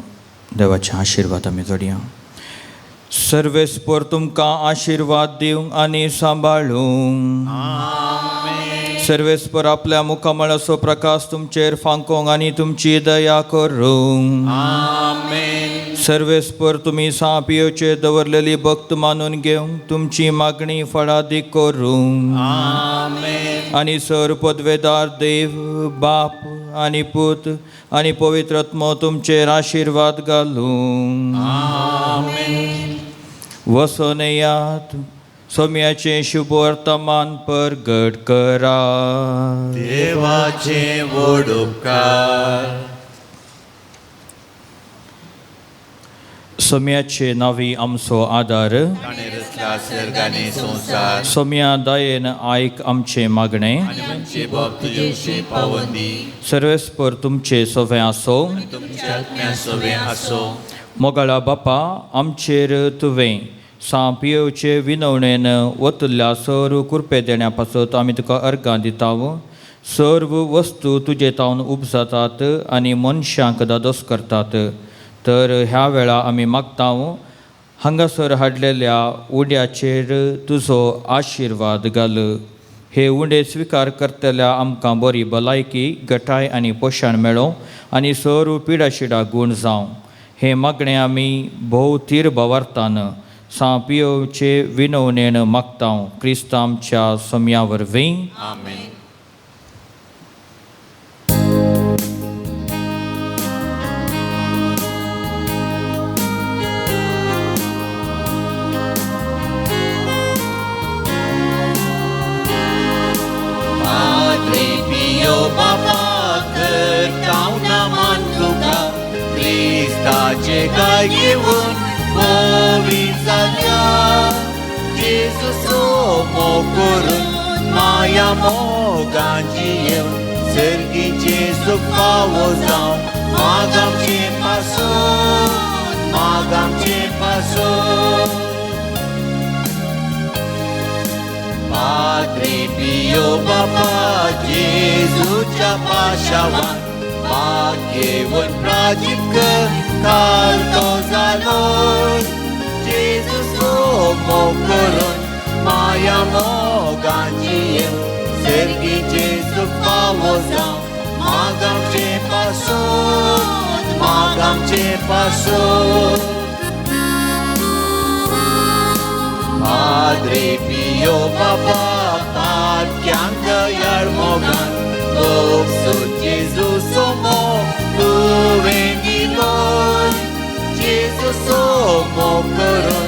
देवाचे आशिर्वाद आमी जोडया. सर्वेस्पर तुमकां आशिर्वाद दिवंक आनी सांबाळूंक. सर्वेस्पर आपल्या मुखामळाचो प्रकाश तुमचेर फांकोंक आनी तुमची दया करूंक. आमेन. सर्वेस्पर तुमी सांपियोचेर दवरलेली भक्त मानून घेवंक तुमची मागणी फळादीक करूंक. आमेन. आनी सर पदवेदार देव बाप आनी पूत आनी पवित्र आत्मो तुमचेर आशिर्वाद घालूंक. आमेन. वसोन येयात, सोम्याचें शुभ वर्तमान परगट करा. देवाचे व्हड उपकार. सोम्याचे नावी आमचो आदार. ताणें रचला सर्ग आनी संवसार. सोम्या दयेन आयक आमचें मागणें. आनी म्हणचे बाब तुजे विशीं पावोन दी. सर्वेस्पर तुमचें सवें आसो. आनी तुमच्या आत्म्या सवें आसो. मोगाळा बापा, आमचेर तुवें सांपियोचे विनवणेन वतल्या सर्व कृपे देण्या पासत आमी तुका अर्गां दिता. सर्व वस्तू तुजे तावन उपजातात आनी मनशांक दादोस करतात. तर ह्या वेळा आमी मागता हांगासर हाडलेल्या उंड्याचेर तुजो आशिर्वाद घाल. हे उंडे स्विकार करतल्या आमकां बरी भलायकी, गटाय आनी पोशण मेळो आनी सर्व पिडाशिडा गूण जावं. हे मागणें आमी भोव थीर भावार्थान सांपियोचे विनवणेन मागता क्रिस्त आमच्या सोम्या वरवीं. आमेन. पाद्रे पियो बाबा करता मान तुका क्रिस्ताचे गाय घेवन पवित्र जाल्या. जेजू सोमो करून माया मोगांची येवन सर्गीचे सुख फावो जावं. माग आमचे पासून, माग आमचे पासून. पाद्रे पियो बाबा जेजूच्या पाशावान माग घेवन प्राजीत कर काल तो जालो. जेजू सोमो करून माया मोगांची येवन सर्गीचे सुख फावो जावं. माग आमचे पासून, माग आमचे पासून. पाद्रे पियो बाबा पातक्यांक दयाळ मोगान भोगसो जेजू सोमो तुवें दिलो. जेजू सोमो करून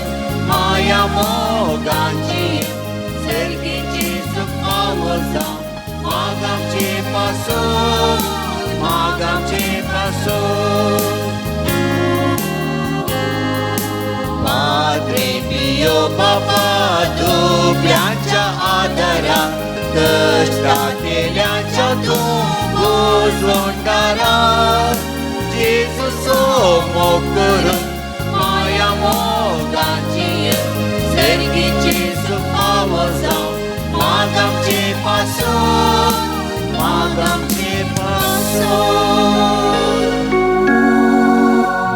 माया मोगांची सर्गीचे सुख फावो जावं. माग आमचे पासून, माग आमचे पासून. पाद्रे पियो बाबा दुबळ्यांच्या आदारा कश्टांतल्याच्या तूं पुजवणदारा. जेजू सोमो करून माया मोगाची सर्गीचे सुख फावो जावं. माग आमचे पासून, माग आमचे पासून.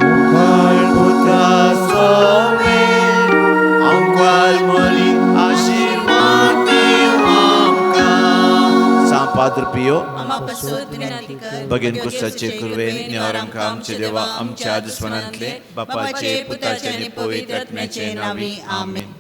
मुखार पुता सोवें आंकाल मरी आशिर्वाद दिवं आमकां. सांत पाद्र पापियो आमा पासून विनंती कर. भगीन कुसाचे कुरवेन निवार आमकां आमचे देवा आमच्या दुस्मनांतले बापाचे पुताचे आनी पवित्र आत्म्याचे नांवी आमेन.